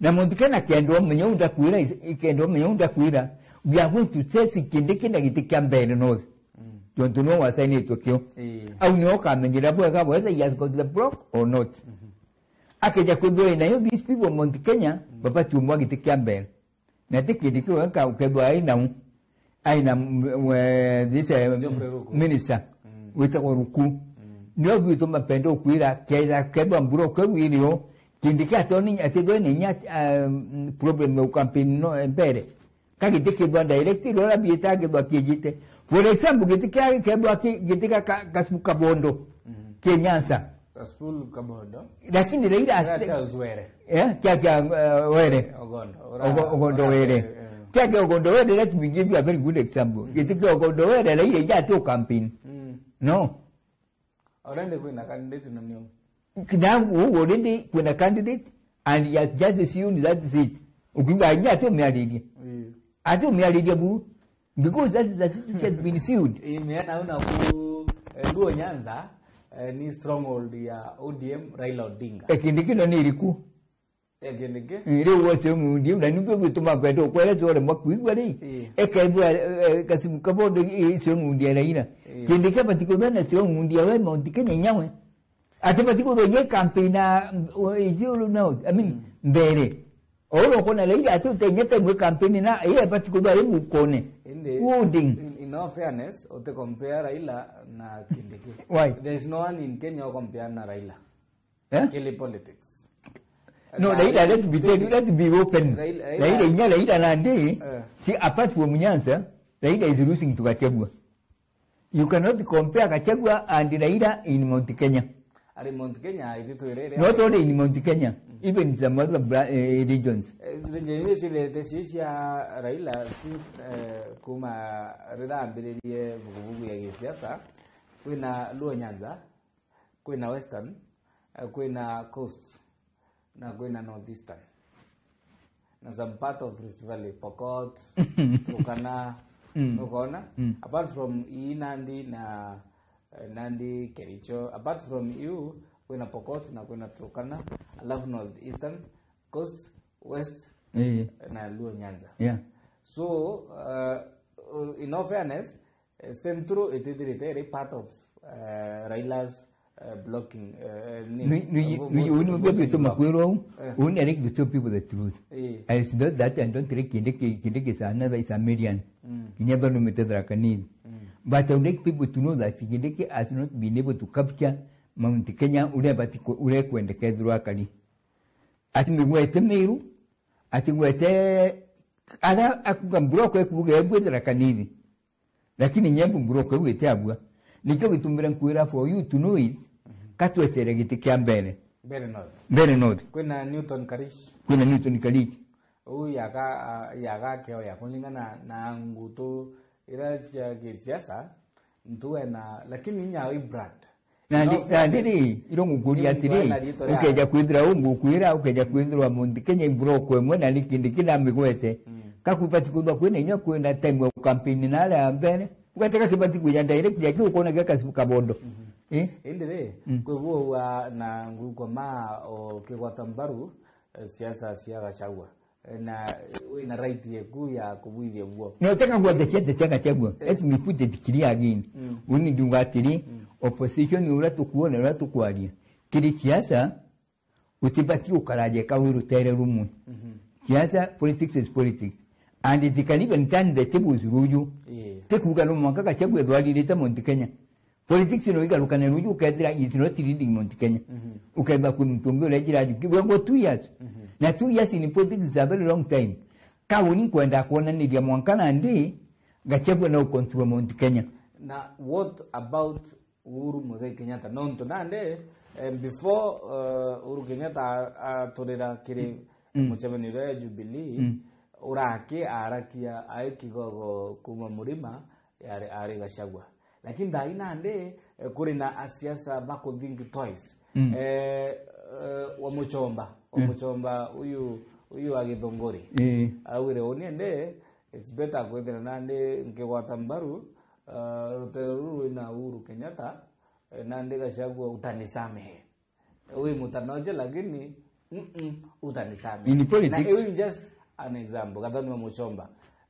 Na Mount Kenya kenda omenya unda kwira, kenda omenya unda kwira, we are going to test Kindiki na giti kia mbere North. Mm. Tontu no wasainitwe kio. Ii. Au nio ukamenyera bwega whether he has got the block or not. Mhm. Akeja kwithirwa inayo, these people Mount Kenya, mm, babati umwa giti kia mbere. Na ti Kindiki wenka ukethwa ai nau. Ai na, mm, we-, this, eh, Geoffrey Ruku. Minister, mm, witagwa Ruku. Mm. Nio gwituma penda ukwira, kethwa, kethwa mbura ukewiri o, Kindiki atoni, atithwe ni inya, um, problem ya campaign no, eh, mbere. Kagiti kithwa direct, rora biita kithwa kijite. For example, giti kia kethwa ki-, giti ka, ka, Kasuku Kabondo, mhm, ki Nyanza. Kasuku Kabondo. Lakini Raila Kia asti- Charles Were. Eh, kia, kia, eh, Were. Ogondo. Ogo-, Ogondo Were. Eh, eh. Kia, kia Ogondo Were, let me give you a very good example. Mm. Giti kia Ogondo Were, Raila ija ati campaign. Mm. No. Already kwina candidate na nio. Now, already kwina candidate, and he has just sealed that seat. Ukiuga, "Nya ati umiaririe." Mm. Ati umiaririe buru. Because that is a seat which has been sealed. Ii, miana una ku, eh, Luo Nyanza, eh, ni stronghold ya O D M Raila Odinga. Eh, Kindiki no ni iriku? Eh, Kindiki? Eh, riu wote ngundi, na nibio gituma kwenda ukwere twore mwa kuigua ri. Eh. Ekaigua, eh, Kasuku Kabondo, eh, cio ngundi ya Raila. Eh. Kindiki abati kuthana cio ngundi ya we Mount Kenya nyawe. Ati bati kuthonyia campaign na, mm, iciuru na, I mean, mm, mbere. Oro kona Raila ati utenya time campaign na, iye bati kuthwa ari mukone. Indi, wounding. In, in all fairness, uti compare Raila na Kindiki. Why? There is no one in Kenya who compare na Raila. Eh? Kili politics. No, na Raila, let me tell you, let me be open. Raila, Raila, Raila inya Raila nandi, eh, si apart from Nyanza, Raila is losing to Gachagua. You cannot compare Gachagua and Raila in Mount Kenya. Ari Mount Kenya, ititwirire. Not only in Mount Kenya, mm, even some other bra-, eh, regions. Eh, region iria cirete cia Raila, since, eh, kuma riria ambiririe vuguvugu ya gisiasa, kwina Luo Nyanza, kwina Western, eh, kwina Coast, na kwina North Eastern. Na some part of Rift Valley, Pokot, Turkana, mm, nukona? Mm. Apart from ii Nandi na, eh, Nandi, Kericho, apart from iu, kwina Pokot na kwina Turkana, alafu North Eastern, Coast, West, eh, na Luo Nyanza. Yeah. So, uh, uh, in all fairness, eh, Central itithirite iri part of, eh, Raila's, eh, blocking, eh, ni, ni, ni, uni mbia bituma kwirwa u, eh, uni ari to tell people the truth. Eh. I said that I don't like Kindiki, Kindiki is another, is a million. Mm. Kinya though numite Tharaka Nithi. Mm. But I would like people to know that Kindiki has not been able to capture Mount Kenya uria bati ku-, uria kwendeka ithirwa akari. Ati migwete Meru, ati gwete aria akuga block ekuga ebwe Tharaka Nithi. Lakini nyembu mburoko iu itiabua. Nikio gitumire nkwira for you to know it, mhm, katwetere giti kia mbere. Mbere North. Mbere North. Kwina Newton Karish. Kwina Newton Karish. Uu yaga, a, yaga keo ya kulingana na ngutu ira cia gisiasa, ntuwe na, lakini inya wi brand. Nandi, no, nandi ri, iro ngukuria atiri, ukeja kwithira ungukwira, ukeja kwithirwa Mount Kenya i block imwe, na ni Kindiki namigwete. Mm. Kakubati kwithwa kwina inya kwina time ya campaign na aria ya mbere. Ugate gakibati kwija direct ya kiu ukona gaka Kabondo. Mhm. Eh? Indi ri, mm, kwigua na nguko ma o kigwata mbaru, eh, siasa cia Gachagua. Na wina right yeku ya kubwithia guo. No, teka ngwende ciende cia Gachagua. Eh. Let me put it clear again. Mm. Uni nduga atiri, mm, opposition uria tukuona, uria tukwaria, kiri siasa, utibati ukararia kawi rutere rumwe. Mhm. Siasa, politics is politics. And it can even turn the tables ruju. Yeah. Tikuga no mwanka Gachagua ethwaririte Mount Kenya. Politics no igarukane ruju ukethira it's not leading Mount Kenya. Mhm. Ukethira kwi muntu ungi urejira aju. Kibu ngo two years. Mhm. Na two years in politics is a very long time. Kauni nkwenda kuonaniria mwanka nandi, Gachagua no control Mount Kenya. Na what about Uhuru Muigai Kenyatta? Nontu nandi, eh, before, eh, Uhuru Kenyatta a-, aturira kiri, mm, mucemanio uria ya Jubilee, mm, uraki arakia ai kigogo kuma Murima, yari, ari Gachagua. Lakini thaa ii nandi, eh, kuri na asiasa ba ku think twice. Mm. Eh, eh, wa Muchomba, wa Mm. Muchomba uyu, uyu wa Githunguri. Eh. Augire, "Uni ndi, it's better kwithira nandi nkigwata mbaru, eh, rutere ruru rwina Uhuru Kenyatta, eh, nandi Gachagua utanisamehe." Wi mutanoje, lakini, mm-mm, utanisamehe. In politics. Na iu is just an example. Gathoni wa Muchomba,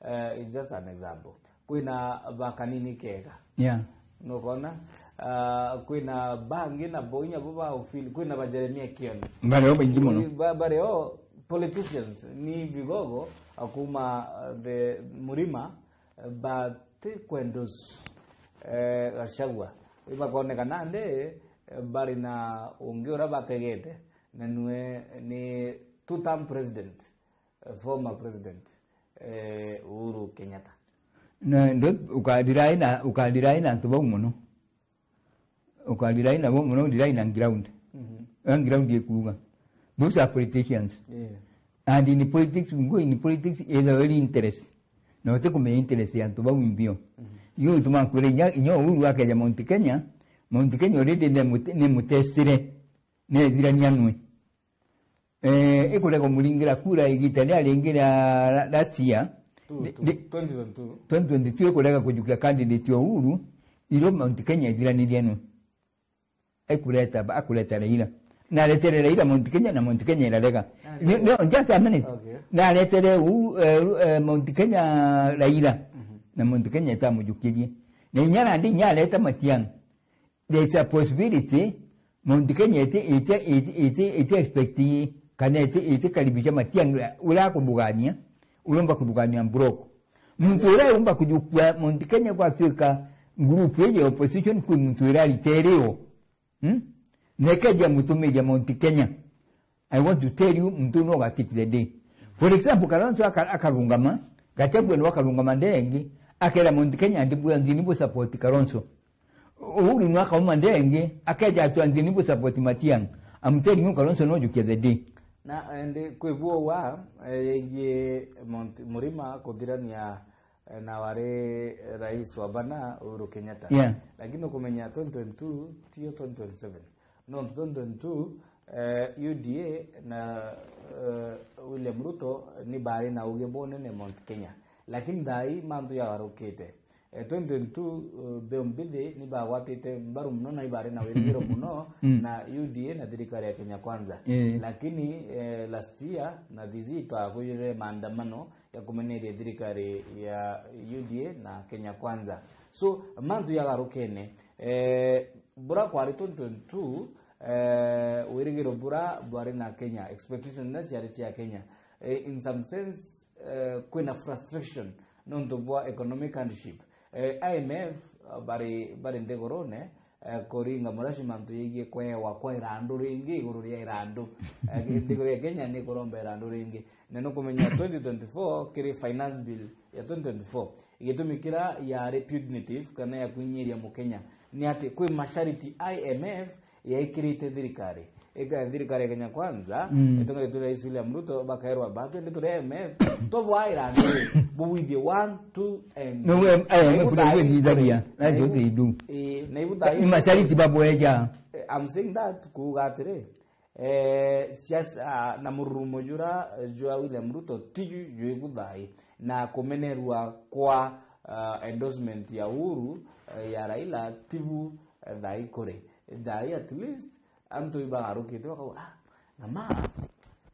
eh, is just an example. Kwina ba Kanini Kega. Yeah. Nukona? Ah, kwina bangi na boinya bo ba ufili, kwina ba Jeremia Kioni. Bari o baingi muno. Ba-, bari o politicians, ni bigogo, akuma, uh, the Murima, eh, bati kwendos, eh, Gachagua. Ibakoneka nandi, eh, bari na ungi ura bategete, na nwe ni two-term president, eh, former president, eh, Uhuru Kenyatta. Na ndo ukadirai na, ukadirai na antu bau muno. Ukadirai nabo muno, dirai na ground. Mhm. Na ground ikuuga. Those are politicians. Yeah. And in politics, we go in politics, either very interest. Na uti kumenya interest ya antu bau imbio. Mhm. Iyo ituma nkwira inya, inya Uhuru akeja Mount Kenya, Mount Kenya already ni mut-, ni mutestire. Ni ethirania nwe. Eh, ikurega kumuringira kura igita ria ringi ria la-, last year. Two, Di-, two, di-, twenty twenty-two. Twenty twenty-two ikurega kujukia candidate ya Uhuru, iro Mount Kenya ithiranirie nu. Ikureta, akureta Raila. Na aretere Raila Mount Kenya, na Mount Kenya irarega. Ah, ni, ni, just a minute. Okay. Na aretere u, eh, eh, Mount Kenya Raila. Mhm. Na Mount Kenya itamujukirie. Na inya nandi inya areta Matiang'i. There is a possibility Mount Kenya iti, iti, iti, iti, iti expect kana iti, iti karibisha Matiang'i uria akuthugania, uromba kuthugania block. Muntu uria umba kujukua Mount Kenya gwatuika group iji ya opposition kwi muntu uria ariterio. Hmm? Nekeja mutumiria Mount Kenya. I want to tell you, muntu no ga take the day. For example, Kalonzo aka-, akarungama, Gachagua no akarungama ndengi, akera Mount Kenya, "Ndi bwa nthini bu support Kalonzo." Uhuru no akauma ndengi, akeja atwa nthini bu support Matiang'i. I'm telling you, Kalonzo no jukia the day. Na, eh, ndi, kwi bwo wa, eh, yegie Mount Murima kuthirania eh, na wari rais wa bana Uhuru Kenyatta. Yeah. Lakini ukumenya twenty twenty-two tiyo twenty twenty-seven. No, twenty twenty-two, eh, U D A na, eh, William Ruto ni bari na uge bunene Mount Kenya. Lakini thaa ii mantu yagarukite. Eh, twenty twenty-two, eh, mbeu mbithi ni bagwatite mbaru muno na ibari na wirigiro muno Mm. na U D A na thirikari ya Kenya Kwanza. Eh. Lakini, eh, last year na this year twakujire maandamano ya kumeneria thirikari ya U D A na Kenya Kwanza. So, mantu yagarukene, eh, bura kwari twenty twenty-two, eh, wirigiro bura bwari na Kenya, expectation na ciari cia Kenya. Eh, in some sense, eh, kwina frustration nontu bwa economic hardship. Eh, I M F, eh, bari, bari nthigurune, eh, kuringa muraci mantu yegie kwewa kwa irandu ringi iguru ria irandu. Eh, nthiguru ya Kenya ni kuromba irandu ringi. Na nukumenya twenty twenty-four kiri finance bill ya twenty twenty-four, igitumi kira yari punitive kana ya kwinyiria Mukenya ni ati kwi masharti I M F yaikirite thirikari. Ika thirikari ya Kenya Kwanza, Mm. itongoretwe ni Rais William Ruto, bakaerwa ba twende turi I M F, tobwaira nthi, bubwithie one, two, and No, we, I M F na ibuthairi ibwithithagia, kore. That's what they do. Eh, na ibuthairi Ni masharti babweja. Eh, I'm saying that kuuga atiri, eh, siasa, ah, na mururumo jura, eh, jwa William Ruto, tiju jwi buthai, na kumenerwa kwa, ah, endorsement ya Uhuru, eh, ya Raila, tibu, eh, thai kuri. Thai at least, antu ibagarukite bakauga, "Ah, na ma,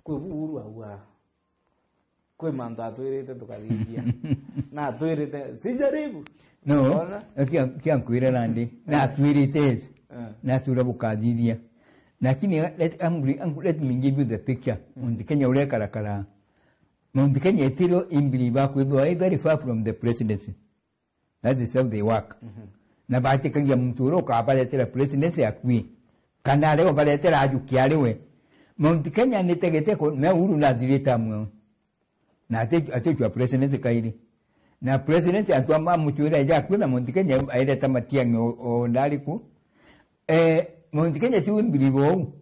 kwi bu Uhuru aua, kwi mantu atwirite tukathithia." Na atwirite, sijaribu. No, Ona? kia, kia nkwire nandi, na atwirite, Eh. na atwira bukathithia. Lakini let, I'm, I'm, let me give you the picture. Mount Kenya urekarakara. Mount Kenya itiro imbiri bakwithwa i very far from the presidency. That is how they work. Mhm. Na batikagia muntu uria ukabaretera president akui. Kana ari ubaretera ajukia ari we. Mount Kenya nitegete ku, me Uhuru nathirite amwe. Na ati, ati chwa president kairi. Na president antu ama muchwira aja akui na Mount Kenya aireta Matiang'i o, o ndari ku. Eh, Mount Kenya ti wimbiri bou.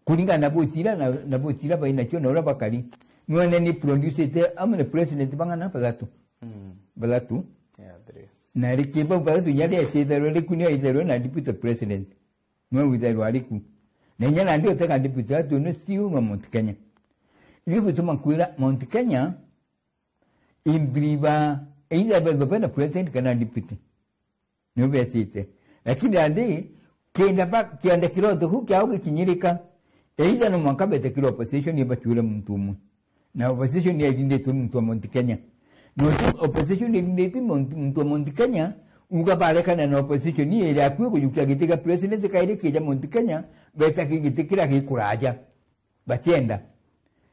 Kuringana na butira na, na butira baina kio na uria bakari. Nwene ni producete, amwe ni president bang'ana? Bathatu. Mm. Bathatu. Yeah, three. Na riki bau batatu inya ria ititherwe riku ni itherwe na deputy president. Nwe witherwa riku. Na inya nandi utega deputy atu ni still no Mount Kenya. Iu gutuma kwira Mount Kenya, in believer, either bethwe bena president kana deputy. Niu betite. Lakini andi, kenda ba, kianda kiroto kiu kiao gikinyirika, either no mwanka bete kiri opposition ibachure muntu umwe. Na opposition ni irinditwe muntu wa Mount Kenya. No tu opposition irinditwe muntu, muntu wa Mount Kenya, uga barekana na opposition ni iri akui kujukia giti gia president kairi kija Mount Kenya, beta ki giti kira gikuraja. Batienda.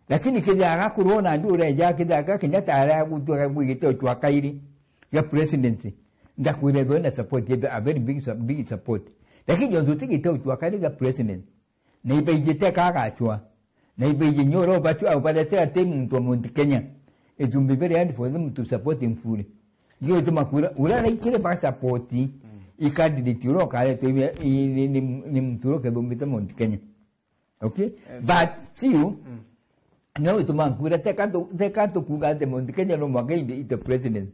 Lakini kithia gakurwo na andu ureja kithia ga Kenyatta aria gutwika gwigite uchwa kairi ga presidency. Ndakwire ethwe na support, a very big, sup- big support. Lakini jontu tigite uchwa kairi ga president. Na ibaijite kagachwa. Na ibaije nyoro bachwa ubaretera ti muntu wa Mount Kenya. It will be very hard for them to support him fully. Yo ituma kwira, ura raikire ba support i candidate ura ukaretwe ni, ni, ni, ni muntu ura ukethumbite Mount Kenya. Okay? But still, no ituma nkwira, teka tu-, teka tukuga ati Mount Kenya no mwanka inde ite president.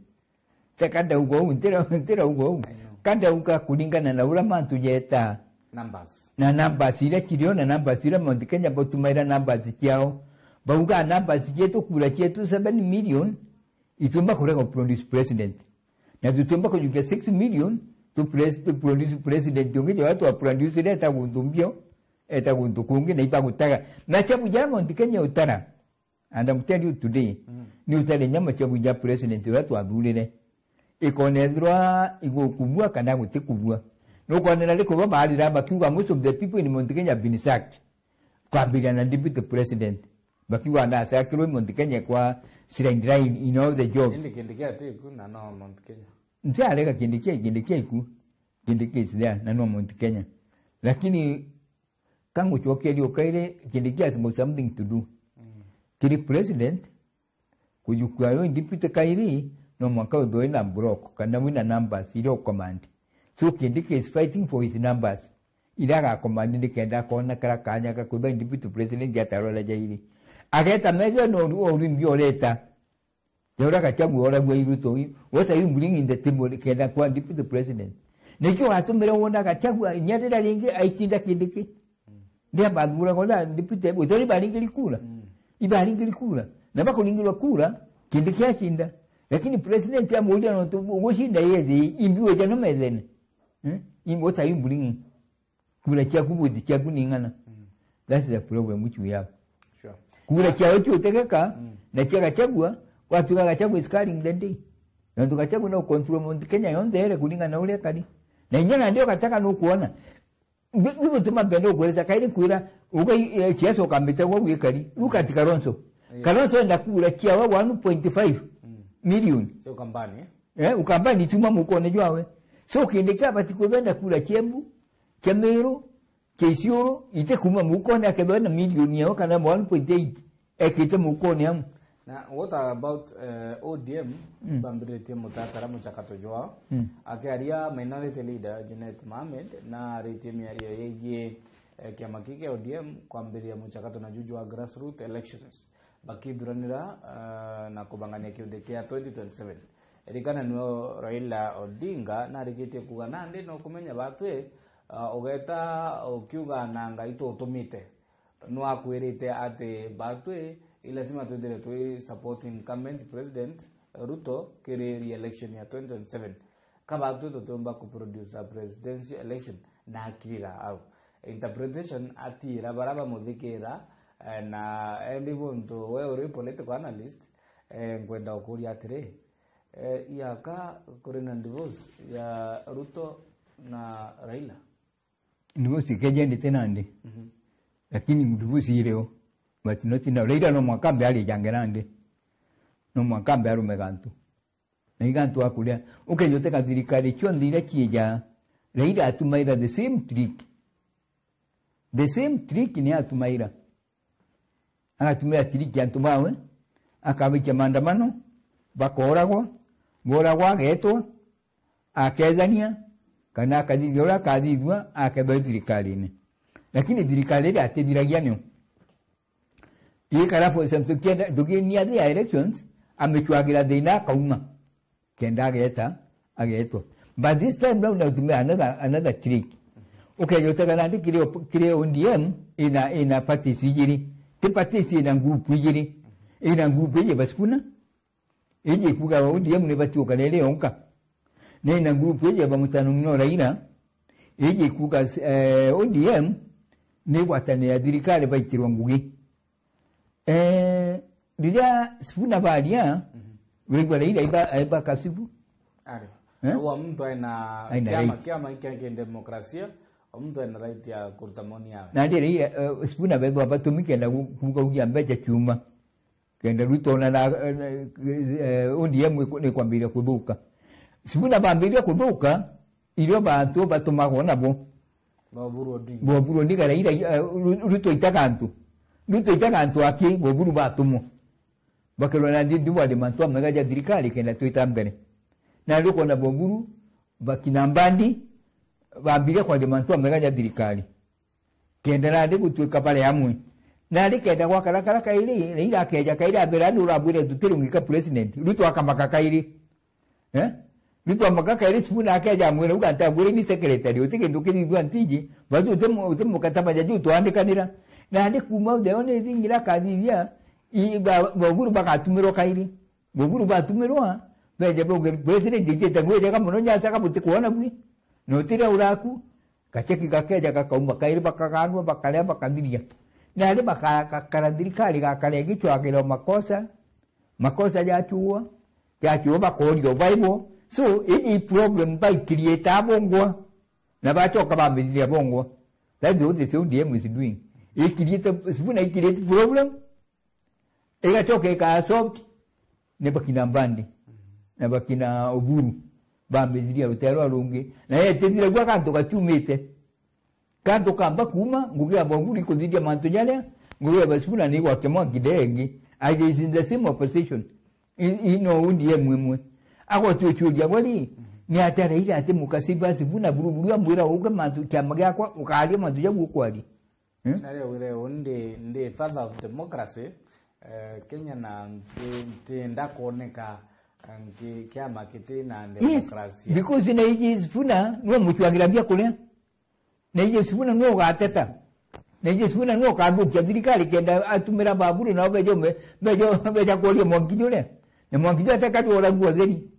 Teka ndauga uu, ntira, ntira uga uu. Ka ndauga kuringana na ura mantu jeta. Numbers. Na numbers ira kirio na numbers ira Mount Kenya batumaira numbers ciao. Bauga numbers cietu, kura cietu seven million, itumba kurega produce president. Na tutumba kujukia six million to pres-, to produce president ungi, jo watu wa produce ile eta guntu mbio, eta guntu kungi na ibagutaga. Na chabu ja Mount Kenya utara. And I'm telling you today, ni utare nyama chabu ja president uria twathurire. Ikonethirwa igukubua kana gutikubua. Nukonera riku babarira bakiuga most of the people in Mount Kenya have been sacked. Kwambiria na deputy president. Bakiuga ndasakirwe Mount Kenya kwa sideline in all the jobs. Indi Kindiki atiku na no Mount Kenya. Ntiarega Kindiki, Kindiki aiku. Kindiki is there na no Mount Kenya. Lakini kangucokeria ukaire Kindiki has got something to do. Kiri president, kujukua yo deputy kairi, no mwanka uthwe na block, kana wina numbers iria ucommand. So Kindiki is fighting for his numbers. Iria agacommand nikenda akona kara kanya ga kuthwa deputy president atarora jairi. Ageta methwa no ru-, o rimbi oreta. Jaura Gachagua oragua iruto i. What are you bringing the table kenda kwa deputy president? Nikio watumire wona Gachagua inya rira ringi aicinda Kindiki. Ndia bathuragwa na deputy, utari baringiri kura. Ibaringiri kura. Na bakuringirwa kura, Kindiki acinda. Lakini president amuria no tu, ugucinda yeye, imbi weja no methene. Eh? Imbi, what are you bringing? Kura ciaku vote ciaku ni ng'ana. That's the problem which we have. Sure. Kura ciao ciutegeka, na cia Gachagua, watuga Gachagua is carrying the day. Na tu Gachagua no control Mount Kenya yonthe ere kuringana na uria kari. Na inya na ndio gataka no kuona. Ni, ni gutuma mbende ukwirisa kairi kwira, uga, eh, siasa ukambite gwa gwikari. Look at Kalonzo. Kalonzo enda kura ciawa one point five million. Sio kampani, eh? Eh, ukambani tuma mukone jwawe. So Kindiki abati kuthenda kura ciembu, kia Meru, kia Isiolo, ite kuma mukone akethwa na milioni yao kana one point eight ekite mukone amu. Na what about, eh, O D M? Bambiritie mutatara muchakato jwao. Akiaria minority leader Junet Mohamed na aritie miario yegie, eh, kiama kiki kia O D M kwambiria muchakato na juju wa grassroots elections. Bakithuranira, ah, na kubangania kiuthi kia twenty twenty-seven. Ririkana nio Raila Odinga narikitie kuuga nandi no kumenya batwi, ah, ugeta ukiuga na Ngai tutumite. Nwakwirite ati batwi i lazima twithire twi support incumbent president Ruto kiri re-election ya twenty twenty-seven. Ka batwi tutiumba ku produce a presidential election na akirira au. Interpretation atira bara bamuthikira, eh, na endi buntu we uri political analyst, eh, nkwenda ukuria atiri, eh, iaka kuri na divorce ya Ruto na Raila? Divorce ikeja ndite nandi. Mhm. Lakini divorce irio, but not now. Raila no mwanka ambe arijange nandi. No mwanka ambe arume gantu. Na iga antu akuria, ukejoteka thirikari cionthe iria ciija, Raila atumaira the same trick. The same trick ni atumaira. Agatumira trick antu bawe, akabikia maandamano, bakoragwa, boragwa agetwa, akethania, kana akathithia uria akathithua, akethwa i thirikarine. Lakini thirikari iria atithiragia nio. Ikara for some, tukienda, tukinia the elections, amechwagira thina akauma. Kenda ageta, agetwa. But this time round, now to me another, another trick. Ukeja utega nandi kiri op-, kiri O D M ina, ina parties ijiri. Ti parties ina group ijiri. Ina group iji ba Sifuna. Iji kuga O D M ni batiukana iri yonka. Na ina group iji ba Mutano Ng'ino Raila. Iji kuga, eh, O D M ni gwatanira thirikari baitirwa ngugi. Eh, riria Sifuna baria, Mhm. uraigua Raila aiba, aiba Kasifu. Ari. Eh? Wa muntu aina Aina kiama, right. Kiama kia kidemokrasia, wa muntu aina right ya kuruta maoni yawe. Na ndi Raila, eh, Sifuna bethwa batumi kenda gu-, kuga ugia mbeca ciuma. Kenda Ruto na, na, eh, O D M iku-, ni kwambiria kuthuka. Sifuna bambiria kuthuka, irio bantu batumagwo nabo. Ba Oburu Odinga. Ba Oburu Odinga, Raila, eh, Ru-, Ruto itaga antu. Ruto itaga antu aki, ba Oburu batumwo. Bakirwa na ndi, ndi bwari mantu amega ja thirikari kenda twita mbere. Na ndi kwona ba Oburu, bakina Mbadi, bambire kwaria mantu amega ja thirikari. Kenda nandi gutuika bari amwe. Nandi kenda gwakara kara kairi, Raila akeja kairi, abera, "Andu urabwire tutiri ungika president." Ruto akamaka kairi. Eh? Ruto amaka kairi, Sifuna akeja amwira, "Uga ntabwire ni secretary, uti kintu kirithua ntiji, basi uti mu-, uti mukataba ja ju twandikanira." Nandi kuma the only thing ira kathithia, i, ba, ba Oburu bagatumirwa kairi. Ba Oburu batumirwa, beja bauge, "President itite ngwejega muno, nyasaga butikwona bwi. Na utire uraku." Gacheki gakeja gakauma kairi, bakaganwa, bakaria, bakathiria. Nari baka-, gakara thirikari, gakara igicwagirwa makosa, makosa jachuwa, jachuwa bakorio baibo. So, iji problem baikiriete abongwa, na bachoka bambiriria bongwa. That's what the O D M is doing. Ikiriete, Sifuna ikiriete problem, igachoka ikaa solved ni bakina Mbadi, na bakina Oburu, bambiriria ruteerwa rungi, na yetithire gwa kantu gatiumite. Kantu kamba kuuma, ngugi ya ba Oburu ikuthithia mantu jaria, ngugi ya ba Sifuna ni igwakia mwanki ndengi. It is in the same opposition. I, i no O D M imwe. Agotwiciuria gwe ri, ni atia Raila ati mukasi ba Sifuna buruburu amwira uge mantu kiama giakwa, ukaria mantu jau ukwaria. Hmm? Na riu, riu ndi, ndi father of democracy, eh, Kenya, na nti-, ntienda kwoneka, eh, nki-, kiama kiti na Yes, democracy. Because na iji Sifuna no muchwagira bia kuria. Na iji Sifuna no ugateta. Na iji Sifuna no ukathukia thirikari kenda atumira ba Oburu nao bejo me-, bejo, beja kuria mwanki juria. Na mwanki juria atekari uragua theri.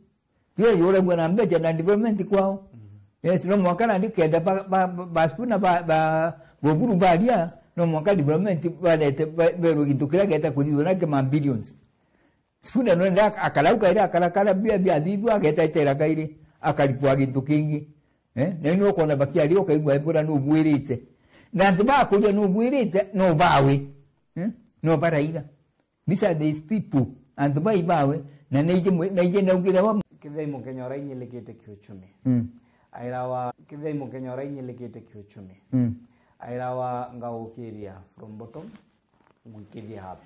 Yo yuragua na mbeca na development kwao. Mm. Yes, no mwanka nandi kenda ba, ba, ba, ba Sifuna ba, ba, ba Oburu baria, no mwanka development barete, ba, berwe gintu kiria geta kuthithwa na kima billions. Sifuna no nda akarauka ira akarakara bia, bia thithwa, ageta etera kairi, akaripwa gintu kingi. Eh? Na ino ukona bakiaria ukaigua ebura no bwirite. Na antu bakuria no bwirite, no bawe. Eh? No baraira. These are these people. Antu bai bawe, na naiji mwe-, naiji naugire wa. Kithei Mukenya urainyirikite kiuchumi. Mm. Airawa, Kithei Mukenya urainyirikite kiuchumi. Mm. Airawa, ngaukiria from bottom, ngwikithia up.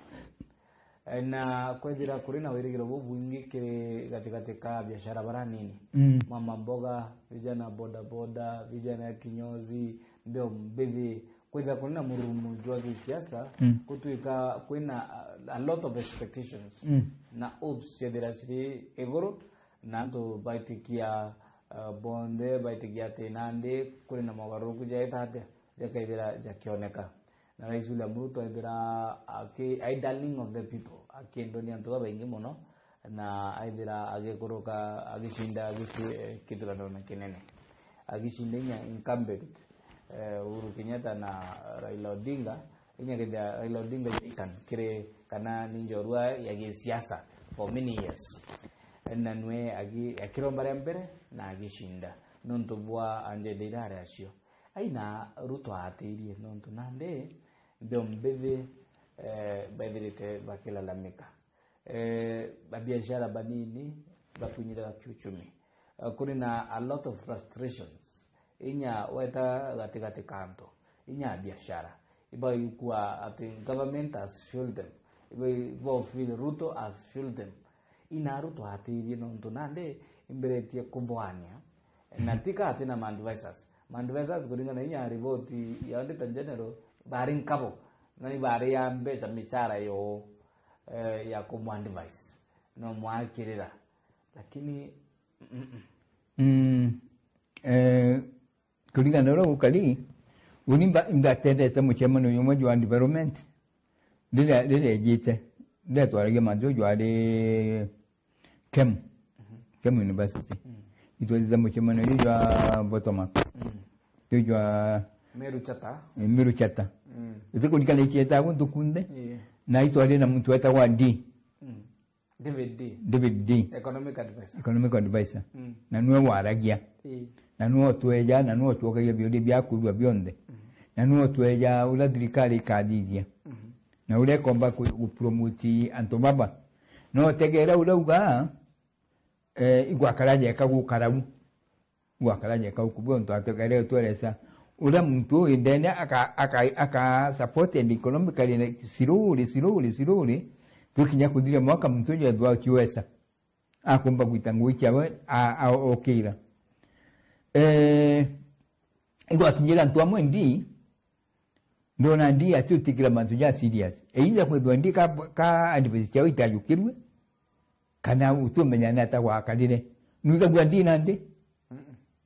Eh, na kwethira kuri na wirigiro bubwingi kiri gatigati ka biashara baranini. Mm. Mama mboga, vijana boda boda, vijana ya kinyozi, mbeo mbithi, kwithira kuri na mururumo jwa gisiasa, Mm. gutwika kwina a, a lot of expectations Mm. na hopes ciethira ciri iguru, na antu baitikia, uh, bonthe baitikia ati nandi kuri na mogaruruku jaita atia jakaithira jakioneka. Na Rais William Ruto aithira aki, ai darling of the people, akendwa ni antu babaingi muno, na aithira agikuruka, agicinda, agici-, eh, kithurano na kinene. Agicinda inya incumbent, eh, Uhuru Kenyatta na Raila Odinga, inya kethira Raila Odinga ikan kiri kana ni njorua ya gisiasa for many years. Na nwe agi-, akiromba ria mbere na agicinda. Nontu bwa agenda iria ari acio. Aina Ruto aatirie nontu nandi mbeo mbithi, eh, bethirite bakilalamika. Eh, babiashara banini bakunyirira kiuchumi. Eh, kuri na a lot of frustrations. Inya weta gatigati ka antu, inya biashara. Ibaikua ati government has failed them. Iba-, ibo feel Ruto has failed them. Ina Ruto aatirie nontu nandi imberetie kuboania. Na tika ati na ma advisors. Ma advisors kuringana inya riboti ya Auditor General, bari nkabo, na ni bari ya mbeca michara yo, eh, ya kumu advise. No mwakirira. Lakini, mm, mm. Mm, eh, kuringana na uria gukari, uni mba-, imbatendete mucemanio jumwe jwa development, riria, riria ejite, riria twaragia mantu jwari Kemu, Kemu University. Itwethite mucemanio ju jwa bottom up. Ju jwa Meru Chata. Eh, Meru Chata. Itikurikana ikieta guntu kunthe. Na itwari na muntu wetagwa D. David D. David D. Economic advisor. Economic advisor. Na niwe waragia. Na niwe utweja, na niwe utwokagia biuria bia kwigua bionthe. Na niwe utweja uria thirikari ikathithia. Na uria ikomba ku-, gupromote antu baba. No utegera uria ugaa, eh, igwakara jeka gukara u. Gwakara jeka ukubua untu ategere utweresa. Uria muntu ui ndene aka, aka, aka supported economically na slowly, slowly, slowly. Twikinya kuthira mwaka muntu uju ethwa uciwesa. Akumba gwita ngui ciawe, a, a, okira. Eh, igwakinyira antu amwe ndi, ndona ndi ati utikira mantu ja serious. Either kwithwa ndi ka, ka advice ciawe itajukirue, kana utumenya ni ata gwakarire. Nwigagua ndi na ndi?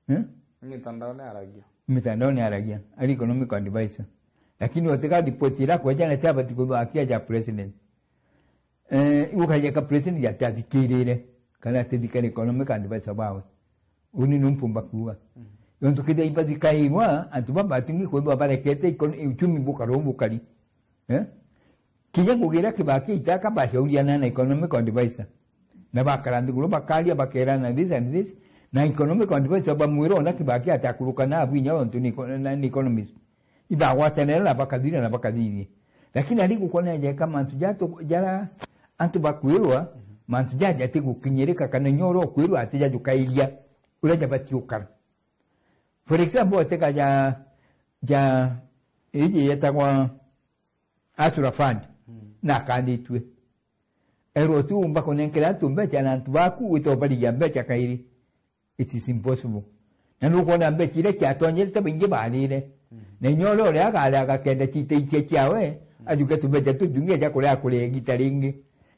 Eh? Mitandao ni aragia. Mitandao ni aragia. Ari economic advisor. Lakini otika report ira kwejana tia bati kuthwa akia ja president. Eh, igukajeka president ati athikirire, kana ati thikari economic advisor bawe. Uni ni mpumba kuuga. Yontu kithia ibathikairwa, antu baba batingi kwithwa barekete econ-, uchumi bukaro bukari. Eh? Kinya ngugi iria Kibaki aitaka bashauriana na economic advisor. Na bakara nthiguru bakaria bakerana this and this. Na economic advisor bamwira ona Kibaki atakuruka na abu inya ontu ni eco-, na, ni economist. Ibagwatanira na bakathira na bakathithia. Lakini ari gukona jeka mantu jatu, jara antu bakwirwa, mantu jaja tigukinyirika kana inya uria ukwirwa atijajukairia uria jabati ukara. For example, oteka ja, ja, iji yetagwa Asura Fund, na akanditue. Erwo tu umba kunenkera antu mbeca na antu baku wite ubarigia mbeca kairi. It is impossible. Na nukwona mbeca iria ciatonyerete baingi barire. Na inya uria uria agare agakenda citaitia ciawe, ajuke tubeca tutungi eja kuria akuria igita ringi.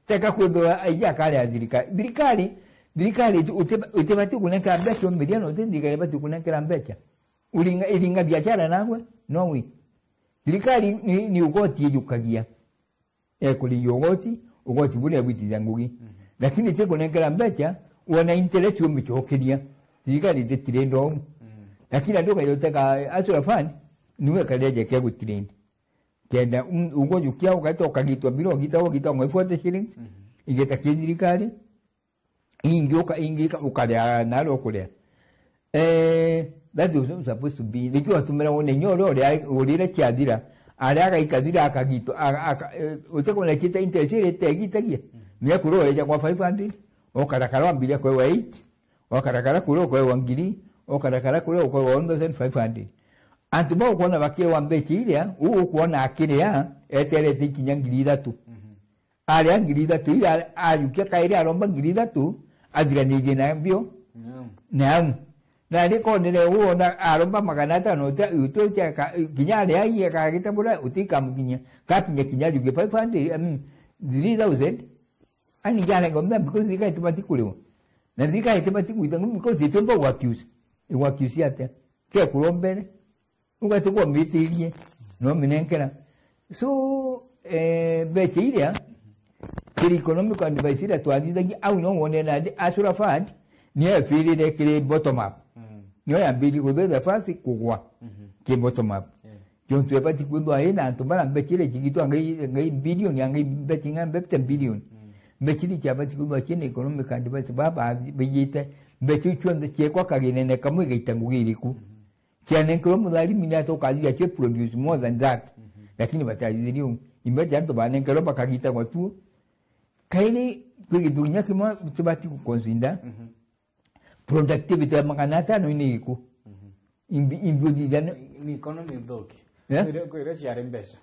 Teka kwithirwa aija akaria thirikari. Thirikari, thirikari iti-, uti-, itibati kunenkera mbeca umiriano, uti thirikari ibati kunenkera mbeca. Uringa, iringa biashara nagwe, no we. Thirikari ni, ni ugoti ijukagia. Ekurigia ugoti, ugoti buria bwitithia ngugi. Lakini ti kunenkera mbeca, wona interest umicokeria. Thirikari ititire ndo. Lakini andu kayoteka Asura Fund, niwe karia jeke gutirindi. Kenda, um, ugojukia ugata ukagitwa biro, ugita, ugita ngoi forty shillings, igeta ki thirikari, ingi uka-, ingi uka-, ukaria nari ukuria. Eh, that is supposed to be. Nikio atumira wone nyo rio ria urire kiathira, aria agaikathira akagito, aka-, aka-, eh, utekona kita interest ire tegitagia. Mia kuro ureja kwa five hundred, okarakara wambiria kwewa eight, okarakara kuro kwewa ngiri, okarakara kuro kwewa one thousand five hundred. Antu bau kwona bakiewa mbeca iria, uu ukwona akiria, eterete ikinya ngiri ithatu. Aria ngiri ithatu iria ajukia kairi aromba ngiri ithatu, athiranirie na mbio. Naam. Naam. Na rikonire wona aromba magana atano, uti-, uti-, uti-, ka-, kinya aria ai akagita bura, utikamukinyia. Kakinya kinya ajukia five hundred, I mean, three thousand, ani jana ngombe, because thirikari itibati kuriwa. Na thirikari itibati gwita ngombe, because itumba gwakiusi. Igwakiusi atia? Ke kurombere. Ugati kwamitirie, no minenkera. So, eh, mbeca iria, kiri economic advice iria twathithagia, au no wone nandi Asura Fund, ni efirire kiri bottom up. Nio yambirie kuthitha first kugwa ki bottom up. Jontu ebati kwithwa ina antu bara mbeca iria cigitwa ngai, ngai billion, ya ngai mbeca inga mbeca billion. Mbeca iria ciabati kwithwa ciina economic advice, baba baigite, mbeca iu cionthe ciekwa kaginene kamwe igaita ngugi iriku? Cianenkerwa mutharimi ni atoka athithia cio produce more than that. Lakini batathithirie u. Imagine antu banenkerwa bakagitagwa tuo. Kairi kwi gintu kinya kimwe tibati ku consider. Productivity ya magana atano ni iriku? Imbi-, imbi uthithia ni- Ni economy nthuki. Eh? Kwire, kwire ciari mbeca.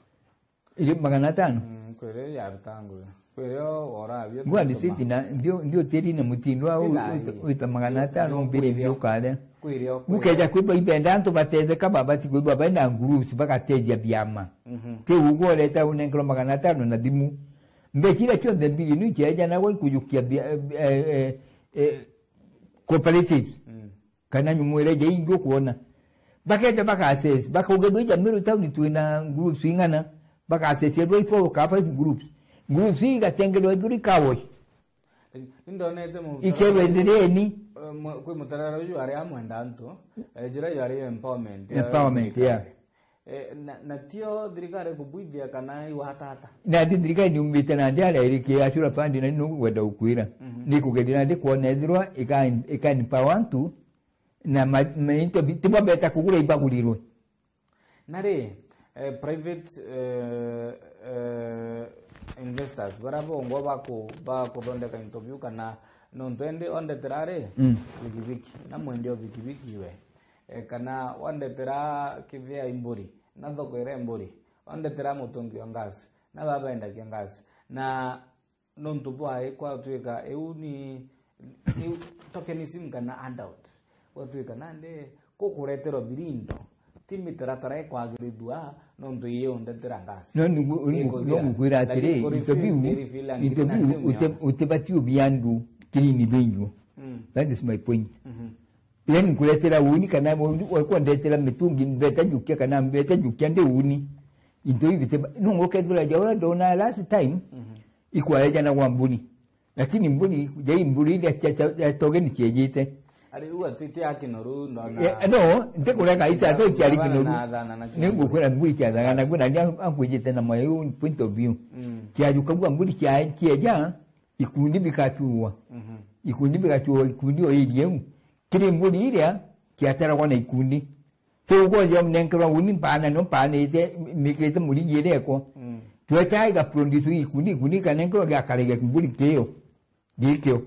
Iri magana atano? Mm, kwire yaruta ngugi. Kwire o-, ora abio. Ngwa ndiciti na, ndio, ndio tiri na mutindo wa u-, wita, wita magana atano mbiri mbio kare. Kwire o-, kwire. Mukeja kwithwa ibenda antu batetheka, babati kwithwa baina groups bagatethia biama. Kiu ugwo ureta unenkerwa magana atano na thimu. Mbeca iria cionthe mbiri ni iceja na gwa ikujukia bia-, eh, eh, eh, eh, cooperatives. Mm. Kana nyumu iria ja ingi ukwona. Bakeja baka assess, bakauga thwe ja Meru town twina groups ing'ana, baka assess ethwa i four ka five groups. Groups ii igatengerwa ithuri car wash. Ni ndonete mu- Ikerwa endereeni. Eh, mu- kwi mutarara uju ari amwenda antu, eh, njira iyo ari empowerment ya Empowerment, yeah. thirikari. Eh, na, na tio thirikari kubwithia kana iwatata? Nandi thirikari niumite nandi aria iri ki Ashura Fund, na ni nugwenda gukwira. Mhm. Ni kugeria nandi kwona ethirwa ika, ika empower antu, na ma, ma, into bi-, tibwa beta kugura ibagurirwe. Na ri, eh, private, eh, eh, investors, baria bongwa baku-, bakuthondeka into biu kana nontu endi ondetera ri, Mm. bikibiki, na mwendi o bikibiki we. Eh, kana wandetera kithia i mburi, na thoko iria i mburi, wandetera mutungi wa ngasi, na baba endagia ngasi. Na nontu bwa i kwatwika iu ni, iu tokenism kana handout. Gwatwika nandi kukureterwa birindo, ti mitaratara ikwagirithua nontu iyo undetera ngasi. No, ni gu-, ni gu-, Ikuthira. No ngukwira atiri, Lakini into biu, kurefill, refill and into biu, refill ute-, utibati ubia andu clean binyu. Mm. That is my point. Mhm. Yani nkuretera uni kana uni, wekwa ndetera mitungi, mbeta jukia kana mbeta jukia ndi uni. Into ibi biteba, nungu kethira ja uria ndona last time, Mhm. ikwaejana gwa mbuni. Lakini mbuni, jai mbuni iria cia, cia, cia togeni ciejite. Ari u atwite akinoru, ndona Eh, no, ntikurega ita to ciari Baba kinoru. na thana na Ni ngukwira mbuni cia thagana, kwina ndia ankwijite na my own point of view. Mm. Ciajuka gwa mbuni cia, cieja, ikundi bikachua. Mhm. Ikundi bikachua, ikundi o area iu. Kiri mbuni iria, ciataragwa na ikundi. Ti ukoja unenkerwa uni mpana, no mpanite, mikirite murigi irekwa. Mm. Tweta iga produce ikundi, ikundi ikanenkerwa giakare gia mbuni kio. Gikio.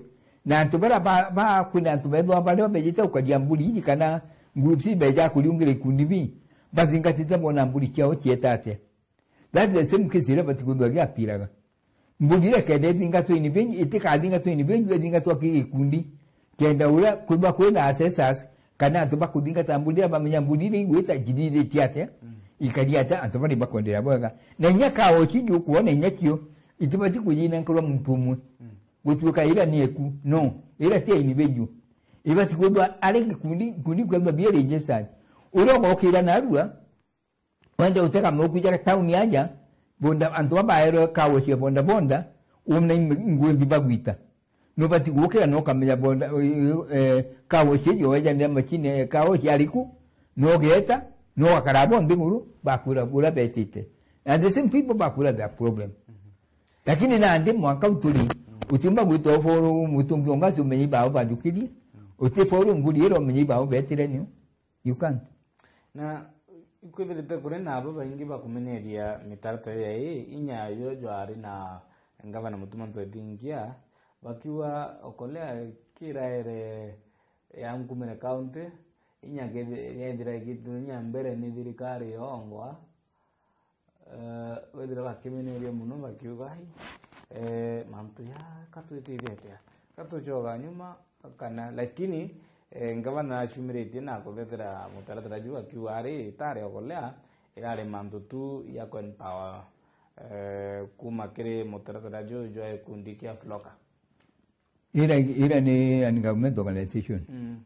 Na antu baria ba, ba, kwina antu bethwa baria bejite ukaria mbuni iji kana groups ibeja kuriungira ikundi bi. Bazingatite bona mbuni ciao cieta atia. That's the same case iria batikuthwa giapiraga. Mburi iria kenda ithingatwa ini bingi, itikathingatwa ini bingi, ithingatwa ki gikundi. Kenda uria kwithwa kwina assessors, kana antu bakuthingata mburi iria bamenya mburi iria igwita njiriritie atia, Mm. ikari atia, antu bari bakwendera bwega. Na inya kaoci iu ukwona inya cio, itibati kujinenkerwa muntu umwe. Mm. Gutuika ira ni eku. No, ira ti individual. Ibati kwithwa ari gikundi, gikundi kwithwa bia registered. Uria ugokira narua, wende utega mukuja town aja, bonda, antu babaerwe kawe cia bonda bonda, umna im-, ngwe mbi bagwita. Nubati gukira na ukamenya bonda, eh, eh, kawe cia jo wejanira machine, eh, kawe cia ariku, no geta, no gakara bo nthiguru, bakwira bura betite. And the same people bakwira their problem. Lakini nandi mwanka uturi, utimba gwita uforu mutungi onga umenye bao bajukirie, uti foru mburi ira umenye bao betire niu. You can't. Na ikwithirite kuri na abo baingi bakumenyeria mitaratara ya ii, inya yo jwari na ngavana Mutuma Ntwethingia, bakiuga okolea kiraere ya Nkumire County, inya kethi-, kethira igitu inya mbere ni thirikari yongwa, eh, wethira bakimeneria mono bakiuga, "Ai, eh, mantu ya katwitithia atia? Katucoka nyuma kana?" Lakini, eh, ngavana acumiritie na kuthethera mutaratara juu akiuga ari itari okolea, irari mantu tu ya kuempower, eh, kuma kiri mutaratara juu jwa gikundi kia Floka. Ira, ira ni, ira ni government organization. Mm.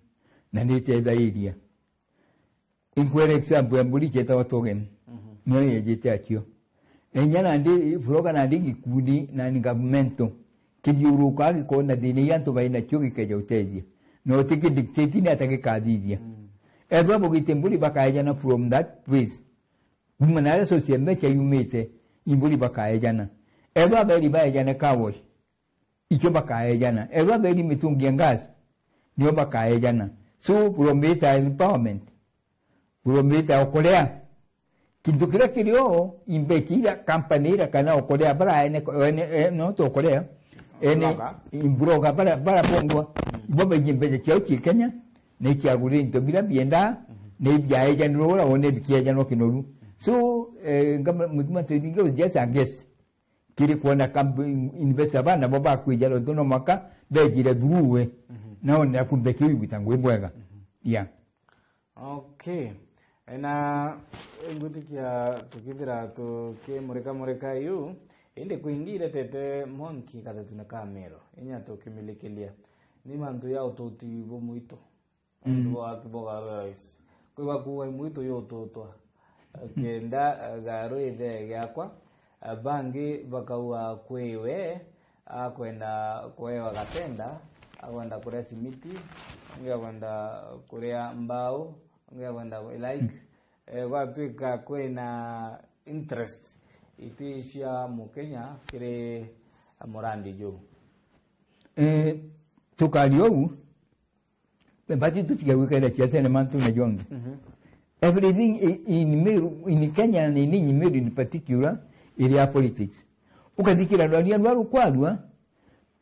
Na ni itethairia. Inkwera example ya mburi cietagwa Togen. Mhm. Niyo yejete acio. Na inya nandi, Floka nandi gikundi na ni governmental. Kithiuruka gikona thina iria antu bai nacio gikeja utethia. Na utikidictate ni ata gikathithia. Mm. Ethwa bugite mburi bakaejana from that place. Kuma na aria social media yumite, imburi bakaejana. Ethwa beri baejane car wash. Icio bakaejana. Ethwa beri mitungi ya gas, nio bakaejana. So, buromita empowerment. Buromita okolea. Kintu kiria kirio, imbechi iria company iria kana okolea bara ene, ene, eh, no to okolea. Ene, Broker. Broker bara, bara bongwa. Mm. Ibo baiji mbecha ciao ci Kenya, na iciagurire into biria bienda, Mhm. na ibiaejanirwo ura wone bikiejanwo kinoru. So, eh, ngama, Mutuma Ntwethingia was just a guest. Kiri kwona kamp-, in-, investor bana bo bakwija nontu no mwaka bejire through we. Mhm. Naonera kumbe kiu igwita ngui bwega. Mhm. Yeah. Okay. E, na ngwitikia tukithira tukimurika murika iu, indi kwingi iretete monki kathetu na kamero, inya tukimilikilia. Ni mantu ya ututi bumwito. Mm. Nontu bwa waki bwa Garu Airways. Kwi bakuuga imwe itu yututwa. Kenda, eh, Garu ithe giakwa, eh, bangi bakauga kwi we, akwenda kuewa gatenda, akwenda kuria simiti, angi akwenda kuria mbao, angi akwenda ku-, like, eh, gwatwika kwina interest iti cia Mukenya kiri murandi juu. Eh, tukari uu, bati tutige gwikaira siasa na mantu na jongi. Mhm. Everything i-, in Meru, in Kenya and in Meru in particular, iri ya politics. Ukathikira rwaria rwa rukwarua,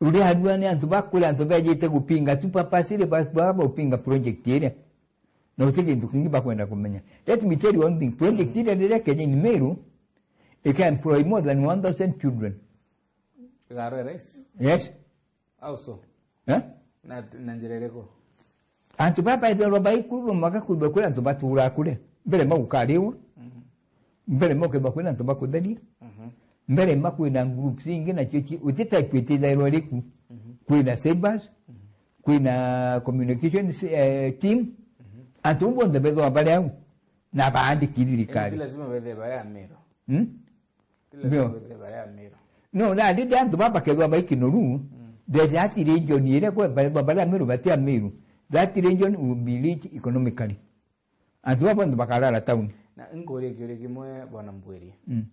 ruria arua ni antu bakwira antu bejite gupinga tu papasire ba, ba, ba upinga project iria. Na uti kintu kingi bakwenda kumenya. Let me tell you one thing. Project iria riria Kenya in Meru, it can employ more than one thousand children. Garu Airways? Yes. How so? Eh? Na, na njira iriku? Antu baba ethirwa baikurwa maka kwithwa kwina antu baturaa kuria. Mbere maukariwa. Mhm. Mbere mokethwa kwina antu bakutheria. Mhm. Mbere makwina groups ingi na cio ci-, uti type itithairwa iriku. Mhm. Kwina savers, mhm, kwina communications, eh, team. Mhm. Antu bonthe bethwa bari au. Na baandiki thirikari. Indi lazima bethe bari Amiru. Hmm? Ndio. No, na ndi antu baba kethwa bai Kinoru, mm, the that region iria kwa bari, bari Amiru bati Amiru. That region will be rich economically. Antu baba bonthe bakarara town. Na nkurie kiuria kimwe, Bwana Mbwiri. Mm.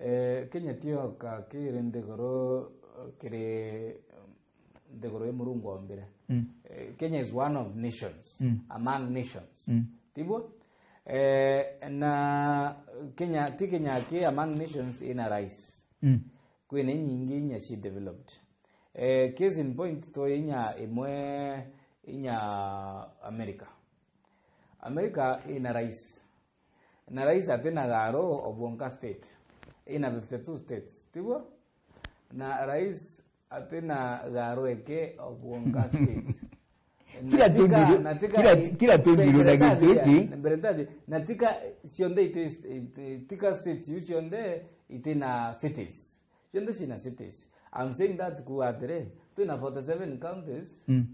Eh, Kenya tio ka kiri nthiguru, kiri nthiguru i Murungu ombire. Mm. Eh, Kenya is one of nations, mm, among nations. Mm. Tiguo? Eh, na Kenya, ti Kenya ki among nations ina rais. Mm. Kwina inyingi inya ci developed. Eh, case in point, to inya imwe inya America. America ina rais. Na rais atina Garu obwonka state. Ina fifty-two states. Tiguo? Na rais atina Garu eke obwonka state. Kila tungiru, kila, kila tungiru na gintu iki. Mbere ntati, na tika cionthe iti, iti, tika states iu cionthe itina cities. Cionthe cina cities. I'm saying that kuuga atiri, twina forty-seven counties, mm,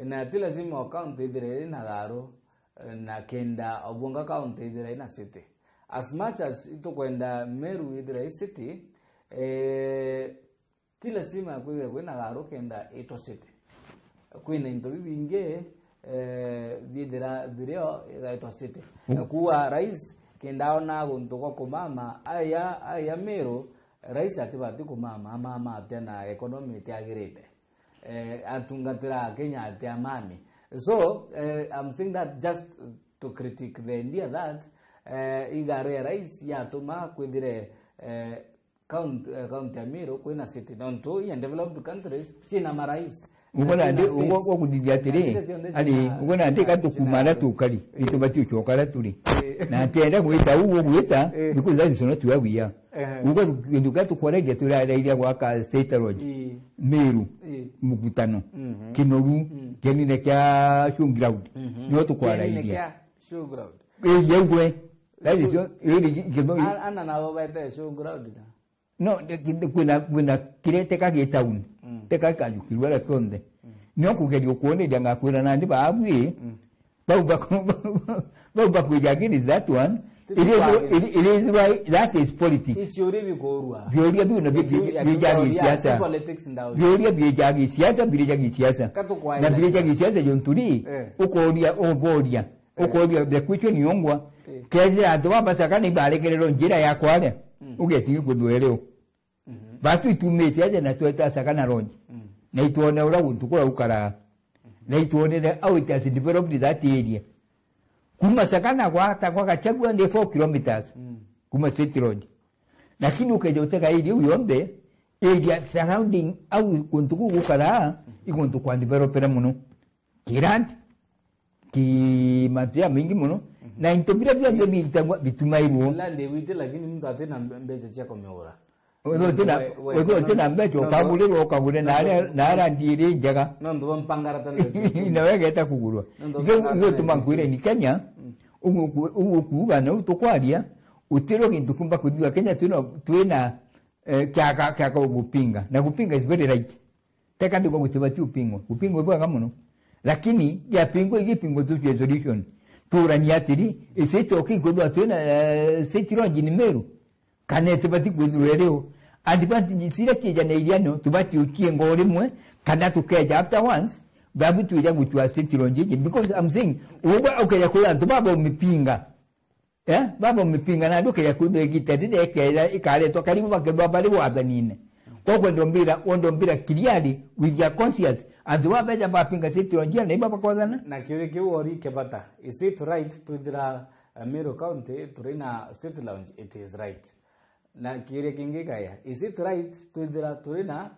na ti lazima o county ithire ina Garu, na kenda obwonka county ithire ina city. As much as itukwenda Meru ithire i city, eh, ti lazima kwithire kwina Garu kenda itwa city. Kwina into bibingi, eh, biithira birio igaitwa city. Mm. Na kuuga rais kenda aona guntu gwa kumama, aya, aya Meru, rais atibati kumama, amama atia na economy itiagirite? Eh, atungatira Akenya atia mami? So, eh, I'm saying that just to critique the idea that, eh, igaru ya rais yatuma kwithire, eh, count-, eh, county ya Meru kwina city. Nontu in developed countries, cina marais. Ugo na ndi, ugo, ugo kuthithia atiri, na city cionthe ari, cina, ugo na ndi cina, katukumara cina tukari, eh, itubati ucoka ara turi. Eh. Na ntenda gwita uu ugwita, eh, because that is not where we are. Ehe. Ugo kintu kia tukwaragia turaragia gwaka State Lodge. Eh. Meru, eh, mukutano. Mhm. Kinoru, mm, kianine kia showground. Mhm. Nio tukwaragia. Kianine kia showground. Area igwe. That is your, area igwe. A-, ana nabo baete showground na. No, de-, de-, kwina, kwina kiria teka gi town. Mm. Teka kajukirwa ara kionthe. Mm. Nio kugeria ukwoniria ngakwira nandi baabwi, mm, bau bak-, bau bakwija against that one. It is, it, it is why that is politics. Icio uri bikurua. Bioria biu na bi-, bi-, bi-, bijaga siasa. Bioria bijaga siasa, bijaga siasa. Na bijaga siasa jonturi, eh, ukoria, uboria. Eh. Ukoria the question yongwa. Eh. Kethira antu baba Sagana ibarekererwo njira ya kwaria, mm, ugetingi kuthwereo. Mhm. Batu itumite aja na tweta Sagana Lodge. Mm. Na itwone ura guntu kura ukara. Mhm. Na itwonere how it has developed that area. Kuma Sagana gwata kwa Gachagua ni four kilometers. Mm. Kuma State Lodge. Lakini ukeja utega area iu yonthe, area surrounding au guntu kuu gukara, i guntu kwa developera muno. Ki land, ki mantu jamaingi mono, mhm, na into biria bionthe biitagwa bitumairwo. Land iwite, lakini muntu atina mbe-, mbeca cia kumigura. Wethirwa utina, we-, we-, wethirwa utina mbeca, no, ukagurirwa, ukagure na aria, na aria land iri njega. Nontu bwa mpangarata. Na wegeta kugurwa. Nontu bwa mpangarata. Ithe, ithe utuma nkwire ni Kenya, mm, ugu ku-, ugu kuuga na utukwaria, utirwo gintu kumba kuthua Kenya, twina, twina, eh, kiaka, kiaka gupinga. Na gupinga is very right. Teka ndiko gutibati upingwa. Upingwa ibwega muno. Lakini giapingwa, igipingwa tu cia solution. Tuurania atiri, is it okay kwithirwa twina, eh, state launch ni Meru? Kana itibati kwithirwa iri o? Advantage ciria ciijaniria no, tubati ucienga o rimwe, kana tukeja after once, babu twija gucua state launch iji. Because I'm saying, uga ukeja kwira antu baba umipinga. Eh? Baba umipinga na nduke ya kwithwa igita riria ikeja ikaretwa karibu bakethwa bari wathanine. Kwa kwenda mbira, wenda mbira clearly with your conscience. Antu babeja bapinga state launch na iba bakothana. Na kiuria kiu ori kebata. Is it right twithira, uh, Meru County turi na state launch? It is right. Na kiuria kingi kaya, is it right twithira turi na,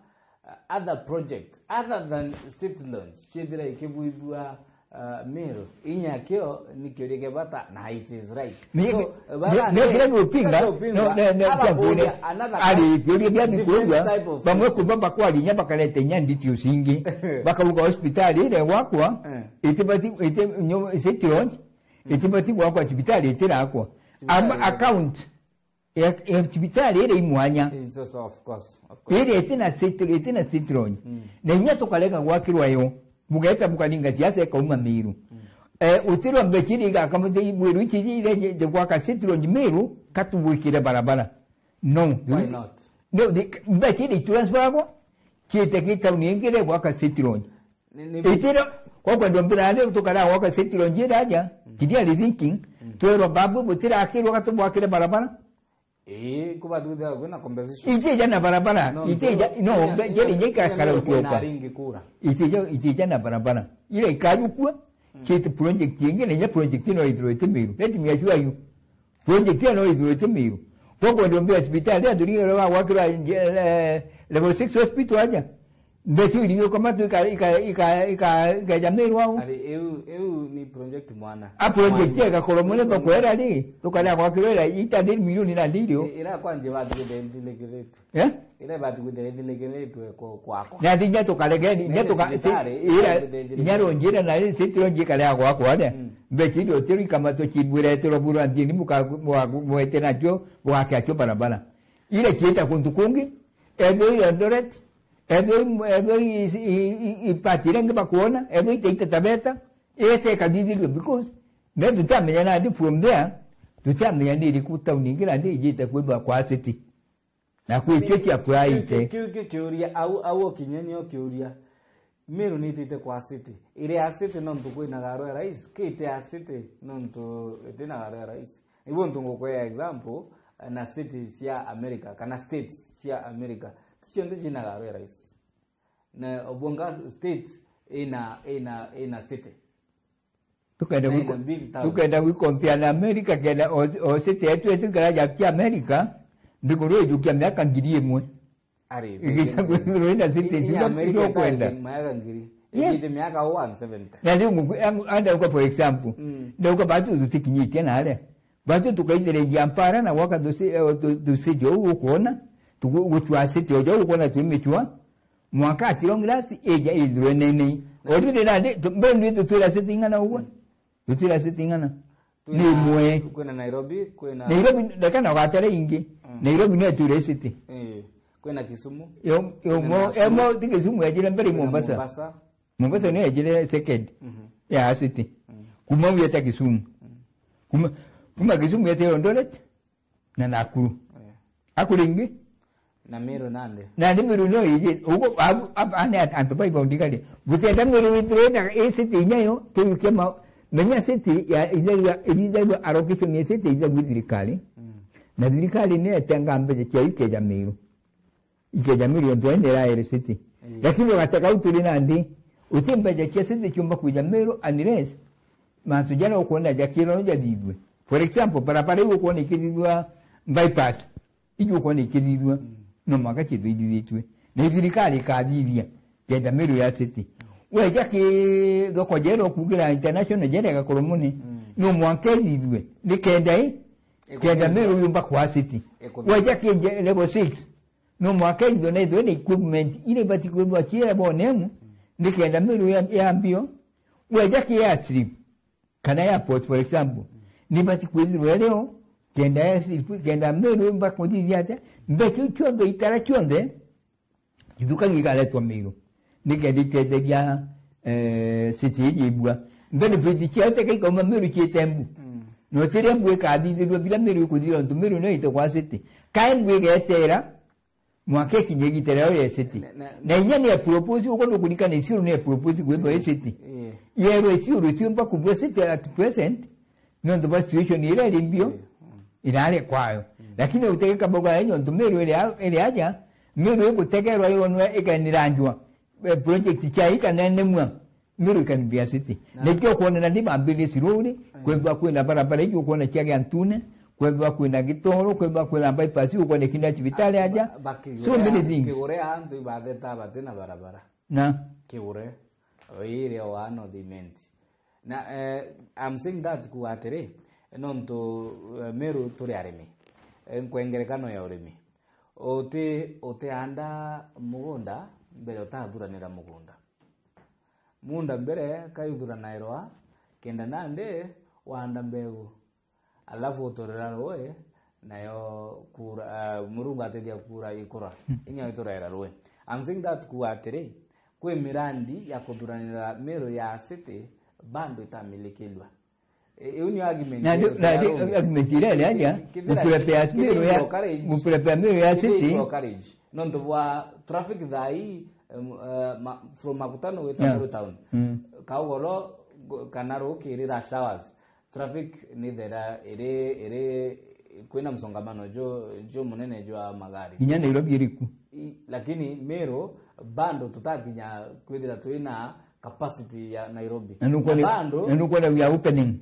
uh, other project other than state launch, ciithira ikibuithua, uh, Meru? Inya kio ni kiuria kia bata, na it is right. Ni, so, ni, baba, ni, ni, kira ni upinga, no, ne, ne, aba kia kuuria, another ari, kiuria bia different nikuuria, type of bamwe question. Kuba bakwari inya bakareta inya nditi ucingi, bakauga hospitali ire gwakwa, eh, itibati, iti, nyo, state launch, mm, itibati gwakwa hospitali itirakwa. Hospitali ama ire account ya, ya cibitari iria i mwanya. It's also, of course, of course. Iria itina state, itina state launch. Mm. Na inya tukarega gwakirwa yo. Bugeta bukaringa siasa ikauma Miru. Mm. Eh, utirwa mbeki iria igaka muthei Bwiru ici iria igwaka state launch Miru, katubwikire barabara. No. Why not? No, the, mbeki iria itransferagwo, ciite ki tauni ingi iria igwaka state launch. Ni, ni itira, kwa kwenda mbira ndio tukara gwaka state launch iria aja, mm, kiria rethinking, mm, twerwa babu butirakirwa gatubwakire barabara. Ii, kuba thutha kwina compensation. Itija na barabara, no, itija, no, no, mbe-, jeri nyika kara utioka. Itija, itija na barabara. Ira ikajukua, mm, kiti project ingi, na inya project ino ithirwe iti Miru. Let me assure you. Project ino ithirwe iti Miru. Kwa kwenda mbira cibitari, athuri ore wa gwakirwa, eh, level six hospital aja. Mbeca iria ukamatu ika, ika, ika, ika, ikaja Miru au. Ari, iu, iu ni project mwana. A project mwana. Igakorwo mune thoko era ri, tukaria gwakirwa ira itandiri milioni na ndirio. I-, ira kwanje bati guthethileketwe. Eh? Ira bati guthethileketwe kwa, kwakwa. Na ndi nya tukaregeni, nya tuka-, cibitari, si-, ira, ira guthethileketwe. Nya ronjira na ri, siti ronjira karia gwakwa ri. Mm. Mbeca iria utiri ikamatwo cibwire tiro bura ndini muka-, mwa-, mwete nacio, bwake acio barabara. Ira ciita kuntu kungi, ethwe ira Eldoret, ethwe i-, ethwe i-, i-, i-, i-, party iria ingi bakwona, ethwe ite ita Taveta, ite ikathithirua because me tutiamenya nandi from there, tutiamenya ni iriku town ingi nandi ijite kwithwa kwa city. Na kwi cio ciakuraite. Kiu, kiu, kiu kiuria, au, au okinyania okiuria. Meru ni itite kwa city. Iri ya city nontu kwina garo ya rais, ki ite ya city nontu itina garo ya rais. Ibu ntu ngukwea example, na city cia America, kana states cia America, ti cionthe cina garo ya rais. Na obwonga state ina, ina, ina city. Tukenda na gwi-, ina big town. Tukenda gwi compare na America, kenda o, o city yetu yetu ikara ya kia America, nthiguru ijukia miaka ngiri imwe. Ari, igita kwithirwa ina city inya iria America ukwenda. Miaka ngiri. Yes. Igite miaka one seventy. Na riu nguku-, am-, andauga for example, mm, ndauga batu tutikinyitie na aria. Batu tukaithiria mpara na gwaka thuci-, eh, thu-, thuciji ou ukwona, tugu-, gucua city oja ukwona twi micua, mwanka atirongirasi ija ithirwe nene. Already nandi, tu-, mbe ndio tutwira city ing'ana ugwe? Mm. Tutwira city ing'ana? Ni imwe. Kwina Nairobi, kwina Nairobi, ndeka na ugatara ingi. Mm. Nairobi ni atwire city. Eh, kwina Kisumu. Yo, yo, kwina mo-, Nakuru. Emo, ti Kisumu yajire mbere. Kwina Mombasa. Mombasa. Mombasa ni yajire second. Mhm. Ya city. Mm. Kuma u yeta Kisumu. Mm. Kuma, kuma Kisumu yeta Eldoret. Na Nakuru. Eh. Akuri ingi? Na Meru nandi. Nandi Meru no iji, ugu, abu, ab-, ane at-, antu bai baundi kari. Butenda Meru withirwe na i city inyayo, kiu kia ma-, menya city ya, ithairwa, ithairwa allocation ya city ithairwa thirikari. Mm. Na thirikari ni etenga mbeca cia ikeja Meru. Ikeja Meru ontu ni iraere city. Mm. Lakini ugateka u turi nandi, uti mbeca cia city ciumba kwija Meru unless mantu jaria ukwona jakirwa no jathithue. For example, barabara iu ukwona ikithithua bypass, iju ukwona ikithithua, mm, no mwaka cithithithitue. Na thirikari ikathithia, kenda Meru ya city. Weja ki thoko jera ukugira international jera igakorwo muni, mm, no mwanka ithithue. Ni kenda i, kenda Meru yumba kwa city. Weja ki je-, level six, no mwanka ithithue na ithwe na equipment iria ibati kwithwa ciera bonemu, ni kenda Meru ya, ya mbio. Weja ki airstrip, kana airport, for example, ni bati kwithirwa irio, kenda airstrip, kenda Meru mba kuthithia atia, mbe kiu kionthe, itara kionthe, githuka gikaretwa Meru. Ni kenda itetheria, eh, city iji ibua. Benefit ciao teka ikauma Meru ciite Embu. Mm. No tiria Embu ikathithirua, bila Meru ikuthithirua, nontu Meru nio ite kwa city. Ka Embu igetera, mwanka ikinye igita riao ria city. Na, na, na inya ni a propose, uko ndukurikana Isiolo ni a propose gwithwa i city. Yeah. Yerwa Isiolo itiumba kubua city at present, nontu bwa situation iria iri mbio, yeah, mm, irari kwayo. Mm. Lakini utege kaboga ya nontu Meru iri a-, iri aja, Meru igutegerwa yonwe ikaniranjwa, eh, project cia ikanenemwa, Meru ikanibia city. Na nikio ukwona na ni bambiririe slowly, mm, kwethwa kwina barabara iji ukwona cia Giantune, kwethwa kwina Gitoro, kwethwa kwina bypass, ukwona kina cibitari aja. Ba-, ba-, so many things. Kigure antu ibatheta batina barabara. Na? Kigure. Oire o ano thimenti. Na, eh, I'm saying that kuuga atiri, nontu, eh, Meru turi arimi. Eh, nkwe ngerekano ya urimi. Uti, utianda mugunda mbere utathuranira mugunda. Munda mbere kaithuranairwa, kenda nandi waanda mbegu. Alafu uturira rui, nayo kura, ah, Murungu atethia kura ikura. Inya ituraira rui. I'm saying that kuuga atiri, kwi mirandi ya kuthuranira Meru ya city, bado itamilikiwa. I-, iu ni argument na ndio, ya na ndio, Rome. Argument iria iri aja, kithira, muprepare Meru ya, kithira encourage, muprepare Meru ya city. Encourage. Nontu bwa traffic thaa ii, em, eh, ma-, from Makutano gwita, yeah, Meru town. Mm. Kaugoro, go-, kana rukiri rush hours. Traffic ni thera iri, iri, kwina msongamano jo, jo munene jwa magari. Inya Nairobi iriku. I-, lakini Meru, bado tutakinya kwithira twina capacity ya Nairobi. Na nukwona, na bado na nukwona we are opening.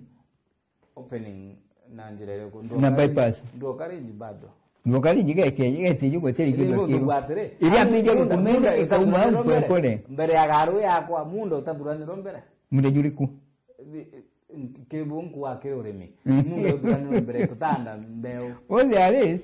Opening na njira iriku? Na bypass. Nduoka ringi bado. Nduoka ringi geke, gete yuko teri. Iri kindo guntu kiru. Bwa atiri, iria ani pija munda, gukumenya munda ikauma utathurana au mbere, kore. Mbere ya garu yakwa, munda utathuranirwo mbere. Munda juriku? Ki-, ki-, bunku wa ki urimi. Munda utathuranirwo mbere, tutanda mbeu. All there is,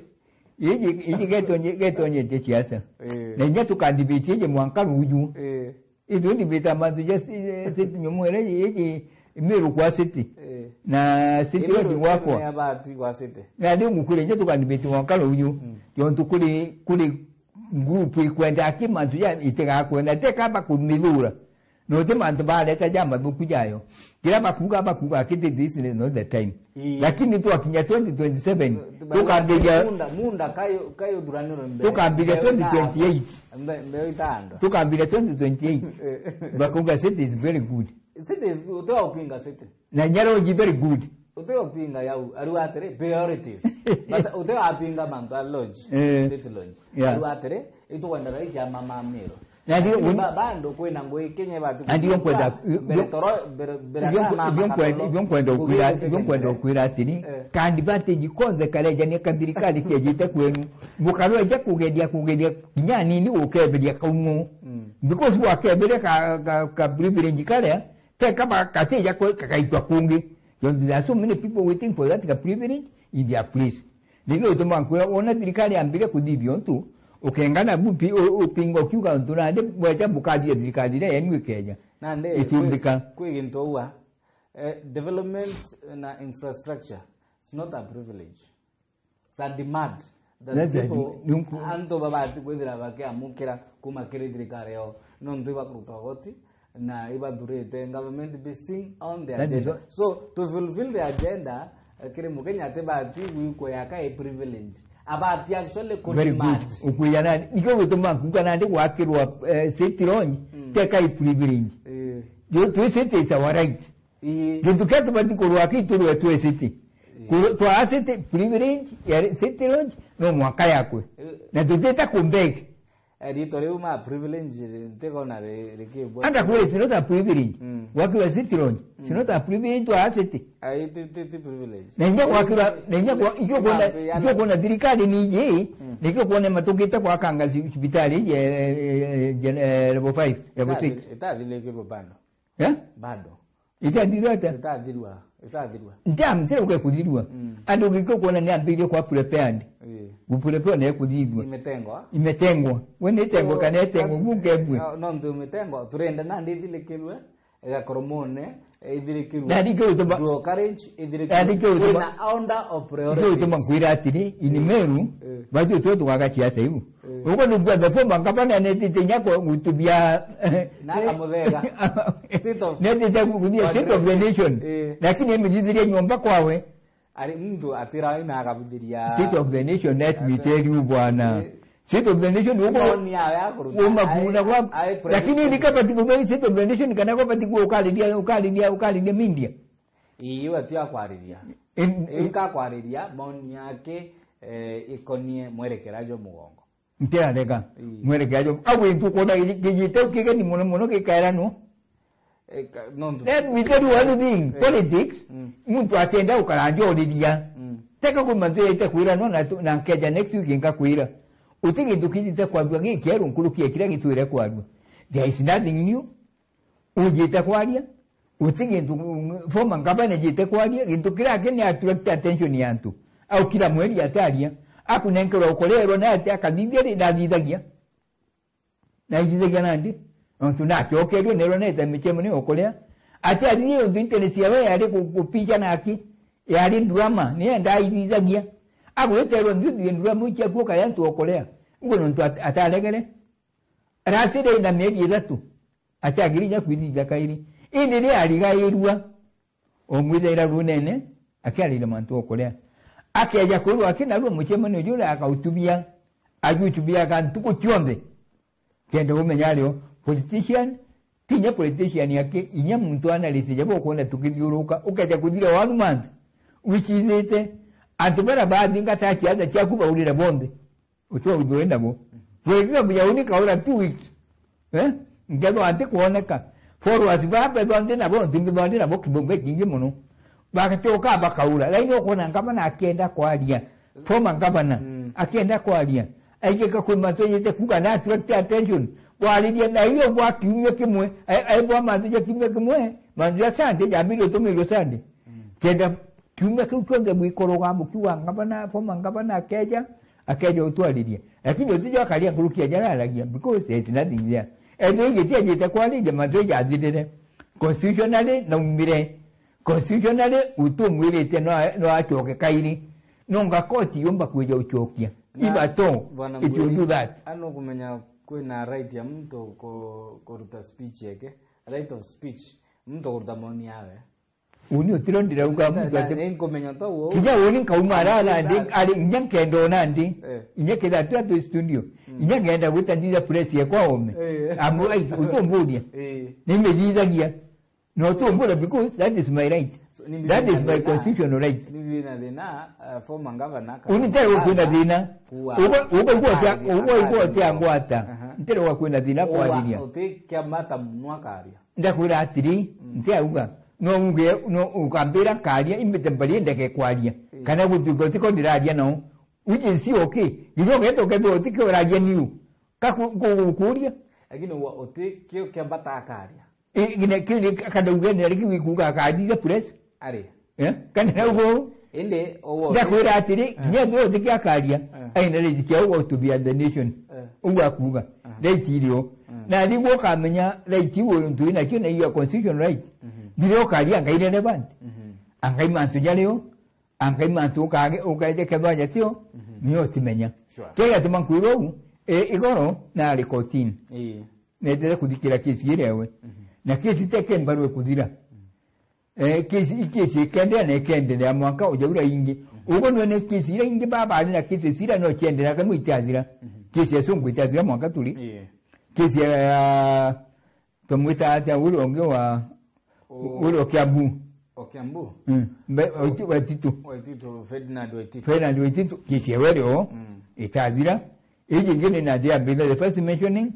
iji, iji getonye, getonyete siasa. Eh. Na inya tukandibiti iji mwanka ruju. Eh. Ithuĩ ndibita mantu ja ci-, ci-, city nyumu ĩrĩa ĩngĩ Meru kwa city. Eh. Na city road gwakwa. Ni abati kwa city. Na ndio ngukure nje tukandibiti mwanka ruju. Mm. Tontu kuri, kuri group ikwenda ki mantu ja itigakwenda, tekamba kumithura. No ti mantu bareta ja mathuku jayo. Kira bakuga, bakuga kiti, this is not the time. Ii. Lakini twakinya twenty twenty-seven, tu-, tu-, tukambiria munda, munda kayo, kayo thuraniro mbere. Tukambiria mbere twenty twenty-eight. Mbe-, mbere itando. Tukambiria twenty twenty-eight. Eh. Bakuga city is very good. City is good, uti wa kupinga city. Na Nyaroji very good. Uti wa kupinga yau, ariu atiri, priorities. But uti wa pinga mantu a lodge, eh, state lodge. Yeah. Ariu atiri, itukwenda rai ja mama Meru. Na ndio, lakini ba-, bado kwina ngui Kenya batu. Na ndio nkwenda, mbere toro, mbere, mbere ndio kama nkwenda, ndio nkwenda ukwira, ndio nkwenda ukwira atiri, eh, ka advantage konthe kareja ni kathirikari kejite kwenu. Mukareja kugeria, kugeria kinya nini ukeberia kaumu. Mm. Because wakeberia ka, ka, ka privilege karia, teka ba, katija kwe, kagaitwa kungi. There are so many people waiting for that ka privilege in their place. Niki gituma nkwira, wona thirikari yambire kuthithia untu, ukengana bupi, u-, upinga ukiuga untu nandi, bweja bukathia thirikari iria yenu ikeja. Nandi, itiumbika. Kwi, kwi gintu ugwa, eh, development na infrastructure, it's not a privilege. It's a demand that, that's a, people, ni unku- antu babati kwithira bakiamukira kuma kiri thirikari yao. Nontu ibakuruta ugoti, na ibathurite government basing on the agenda. That is what. So, to fulfill the agenda, eh, kiri Mukenya atibati gwikwa yaka i privilege. Abati actually ku demand. Very good. Ukwiyana, nikio gituma nkuga nandi gwakirwa, eh, city lounge, mm, teka i privilege. Eh. Twi city is our right. Ii. Gintu kia tubati kurwa ki turwe twi city. Ii. Kurwa, twa city privilege ya city lounge no mwaka yakwe. Ii. Na tutita kumbeg. Eh, riitwa riu ma privilege ri-, ntikona ri-, rikibwa. Anda kwire it's not a privilege. Mm. Wakiwa city lounge, it's not a privilege to a city. Ai, ti, ti, ti privilege. Na inya gwakira, na inya gwa-, ikio kuona, ikio kuona thirikari ni iji, mm, na ikio kuona matukite gwakanga ci-, cibitari iji, eh, eh, eh, eh, level five, level six. Itathi-, itathirikirwe bado. Eh? Bado. Itathirwa ata? Itathirwa, itathirwa. Nta, mtira uke kuthirwa. Mm. Andu gikio kuona ni ambirie kwa prepared. Ii. Gu prepare na kuthirwa. Imetengwa. Imetengwa. We ni tengwa kana itengwa, gu ngebwe. No, no, ntu imetengwa, turenda nandi ithilikirwe, igakorwo mone, Ithirikirwe. Na nikio gituma, dual carriage, ithirikirwe. Na nikio gituma, kwina order of priority. Nikio gituma nkwira atiri, ini Meru, eh, baju twe tugaga ciaca iu. Eh. Uko ni bwa the former governor netite nyako gutubia. Na akamuthega. State of, netite kuthia State of the Nation. Eh. Lakini emithithiria nyomba kwawe. Ari muntu atira na akabithiria State of the Nation, let me tell you, bwana. Eh. State of the Nation, uko maoni yawe akuruta. Uma kuuna kwa, ai, ai, lakini ni kabati kuthoi State of the Nation, kana kabati kwa ukariria, ukariria, ukariria media. Ii, we ti akwariria. In, in, inka kwariria, maoni yake, eh, ikonie mwerekera jo mugongo. Ntirarega. Ii. Mwerekera jo. Au intu kona kijite ukigeni muno muno gikaera no. Eh, ka-, no ndu- Let me tell you one thing. Eh. Politics, mm, muntu atenda ukara njoriria. Mm. Teka kwi mantu yete kwira no na tu-, na nkeja next week nkakwira. Uti gintu kijite kwarua gikieru nkuruki ya kira gitwire kwarua. There is nothing new. Ujite kwaria. Uti gintu, former governor jite kwaria, gintu kiria kini attract attention ya antu. Au kila mweri ataria. Akunenkerwa ukorerwa na ati akathithia ri ndathithagia. Naithithagia nandi? Nontu nacokerue nerwa nete michemo ni ukuria. Ati athithia untu internet yawe yari ku-, kupicha naki. Yari drama, ni ndaithithagia. Agwiterwa nthithie drama iu ciaku ukaria antu ukuria. Uguo nontu at-, ataregere. Aracire na mieri ithatu. Atiagiri inya kwithithia kairi. Indi riria arigairua, omwithaira runene, akiarire mantu okuria. Akeja kwirwa aki narua mucemanio juria akautubia, ajutubiaga ntuku cionthe. Kenda umenya ario politician, tinya politician aki, inya muntu analyst jabo ukwona tukithiuruka, ukeja kuthira one month, wicithite, antu bara bathingata ciatha ciaku baurire bonthe. Ucio uthui nabo. Twekira muya uni kaura two weeks. Eh? Nkethwa nti kuoneka. Followers ba mbethwa ndi nabo, nti mbethwa ndi nabo kibunge kingi muno. Bagacoka bakaura. Laini ukona ngavana akienda kwaria. Former governor, mm, akienda kwaria. Aigika kwi mantu ejete kuga na attract attention. Kwariria na iyo gwa kiumia kimwe. Ai, ai bwa mantu ja kiumia kimwe. Mantu ja Sunday, jambire utumirwe Sunday. Mm. Kenda kiumia kiu kionthe bwikoroga mukiuga ngavana, former ngavana akeja, akeja utwariria. Lakini utijo akaria nkuruki ya jara aragia, because there is nothing there. Ethirwa igiti ajite kwariria, mantu ijathirire. Constitutionally, naumire. Constitutionally, utumwirite no, no acoke kairi. Nonga koti yumba kwija ucokia. Na, if at all, Bwana it will Mburi, do that. Ano kumenya kwina right ya muntu ku-, kuruta speech yake, right of speech, muntu kuruta maoni yawe. Uni utiro ndirauga muntu ati. Ninkumenya to wo. Kinya uni nkauma ara nandi, ari, inya nkenda ona ndi. Eh. Inya kethira tu atu studio. Mm. Inya ngenda gwita nditha press yekwa ome. Eh. Amu, ai, utumburia. Eh. Nimithithagia. No utumburia because that is my right. So, that is my constitutional right. Ni thina, thina, uh, former governor. Uni ntere kwina thina. Ugo, ugo igwa tia, ugo igwa tia ngwata. Aha. Ntere wa kwina thina kwariria. Uti kiamata muno akaria. Ndakwira atiri, mm, ntiauga, no uge, no ukambira nkaria, imbite mbari ndeke kwaria. Mm. Kana gutwika utiko ndiraria nao. Which is okay. Gijo geto geto utike uraria niu. Ka ku-, ku-, kuria. Lakini wa uti kio kia mbata akaria. I, gine, kio ni ka-, kana uge ni ariki wikuga akaria press. Ari. Eh? Kana na ugo. Indi, ugo. Ndakwira atiri, eh, kinya ndio utike akaria. Eh. Aina riji kia ugo to be the nation. Eh. Ugo akuga. Eh. Right irio. Mm. Na niguo ukamenya right iu untu wina kio na iyo constitution right. Mhm. Ndire ukaria ngai relevant. Mhm. Angai mantu jario, angai mantu ukage, ukaje kethwa jatio, mhm, nio utimenya. Sure. Kega tuma nkwirwa u, e, igoro na ari kotini. Ii. Nendete kuthikira kesi iria ewe. Mhm. Na kesi teke mbarwe kuthira. Mhm. Eh, kesi, i kesi ikenderea na ikenderea mwanka ujaura ingi. Mhm. Ugo nwe ne kesi ira ingi baba ari na kesi ira no cienderea kamwe itathira. Mhm. Kesi ya sungu itathira mwanka turi. Ii. Kesi ya, ya, tumwita atia uri ungi wa, o-, uri o Kiambu. O Kiambu? Mm. Mbe-, Waiti-, Waititu. Waititu, Ferdinand Waititu. Ferdinand Waititu, kesi ya werio, mm, itathira. Iji ingi ni nandi ya mbitha, the first mentioning.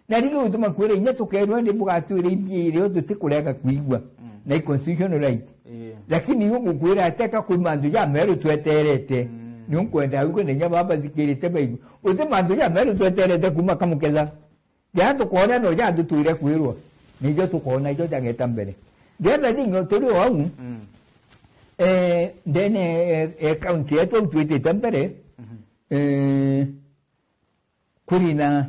Na ringi gutuma kwira inya tukerwa ni bugatwira imbia irio tutikurega kuigua. Mm. Na i constitutional right. Yeah. Lakini yo gukwira ateka kwi mantu ja meru tweterete. Mm. Ni nkwenda ugo ni nya baba thikirite baigu. Uti mantu ja meru tweterete kuma kamuketha. Ja tukoona no ja tutwire kwirwa. Nijo tukoona ijo jageta mbere. The other thing, turi o au, mm, eh, then, eh, eh, county yetu au twitite mbere, mhm, eh, kuri na,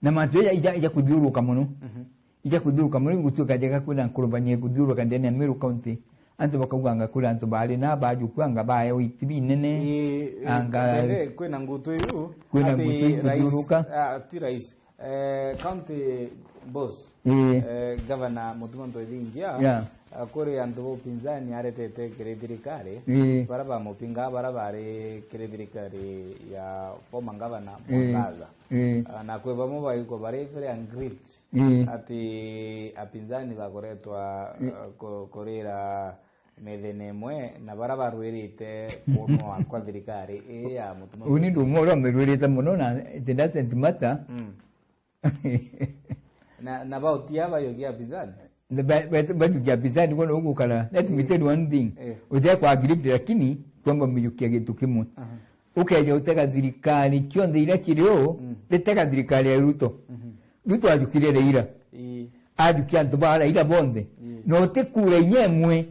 na mantu ja, ja, ja kuthiuruka muno. Mhm. Ija kuthiuruka muri gutuika jega kwina nkurubania kuthiuruka ndene ya Meru County. Antu bakauganga kuri antu bari na bajukua anga baewa itibi nene, ii, ii, anga ndene kwina ngutu iu, kwina ati ngutu iu rais, kuthiuruka. Ah, ti rais, eh, county boss, ii, eh, Governor Mutuma Ntwethingia, yeah, ah, kuri antu ba upinzani aretete kiri thirikari, ii, bara bamupinga, bara bari kiri thirikari ya former governor, ii, Mwangaza. Ii. Ah, na kwi bamwe baigwa bari very aggrieved, ii, ati apinzani bakoretwa, ii, ah, ku-, kurira methene imwe na bara barwirite kunwa kwa thirikari ii ya Mutuma. Uni ndumwe uria umirwirite muno na it doesn't matter. Mm. Na, na bautia bayogia apinzani? Ba-, ba-, bajukia apinzani, kwona ugukara. Let me tell you one thing. Eh. Uja kwa aggrieved, lakini twamba mijukia gintu kimwe. Aha. Ukeja utega thirikari cionthe iria ciri uu, mm, ritega thirikari ya Ruto. Mhm. Ruto ajukire Raila. Ii. Ajukia antu ba Raila bonthe. Ii. Na uti kura inya imwe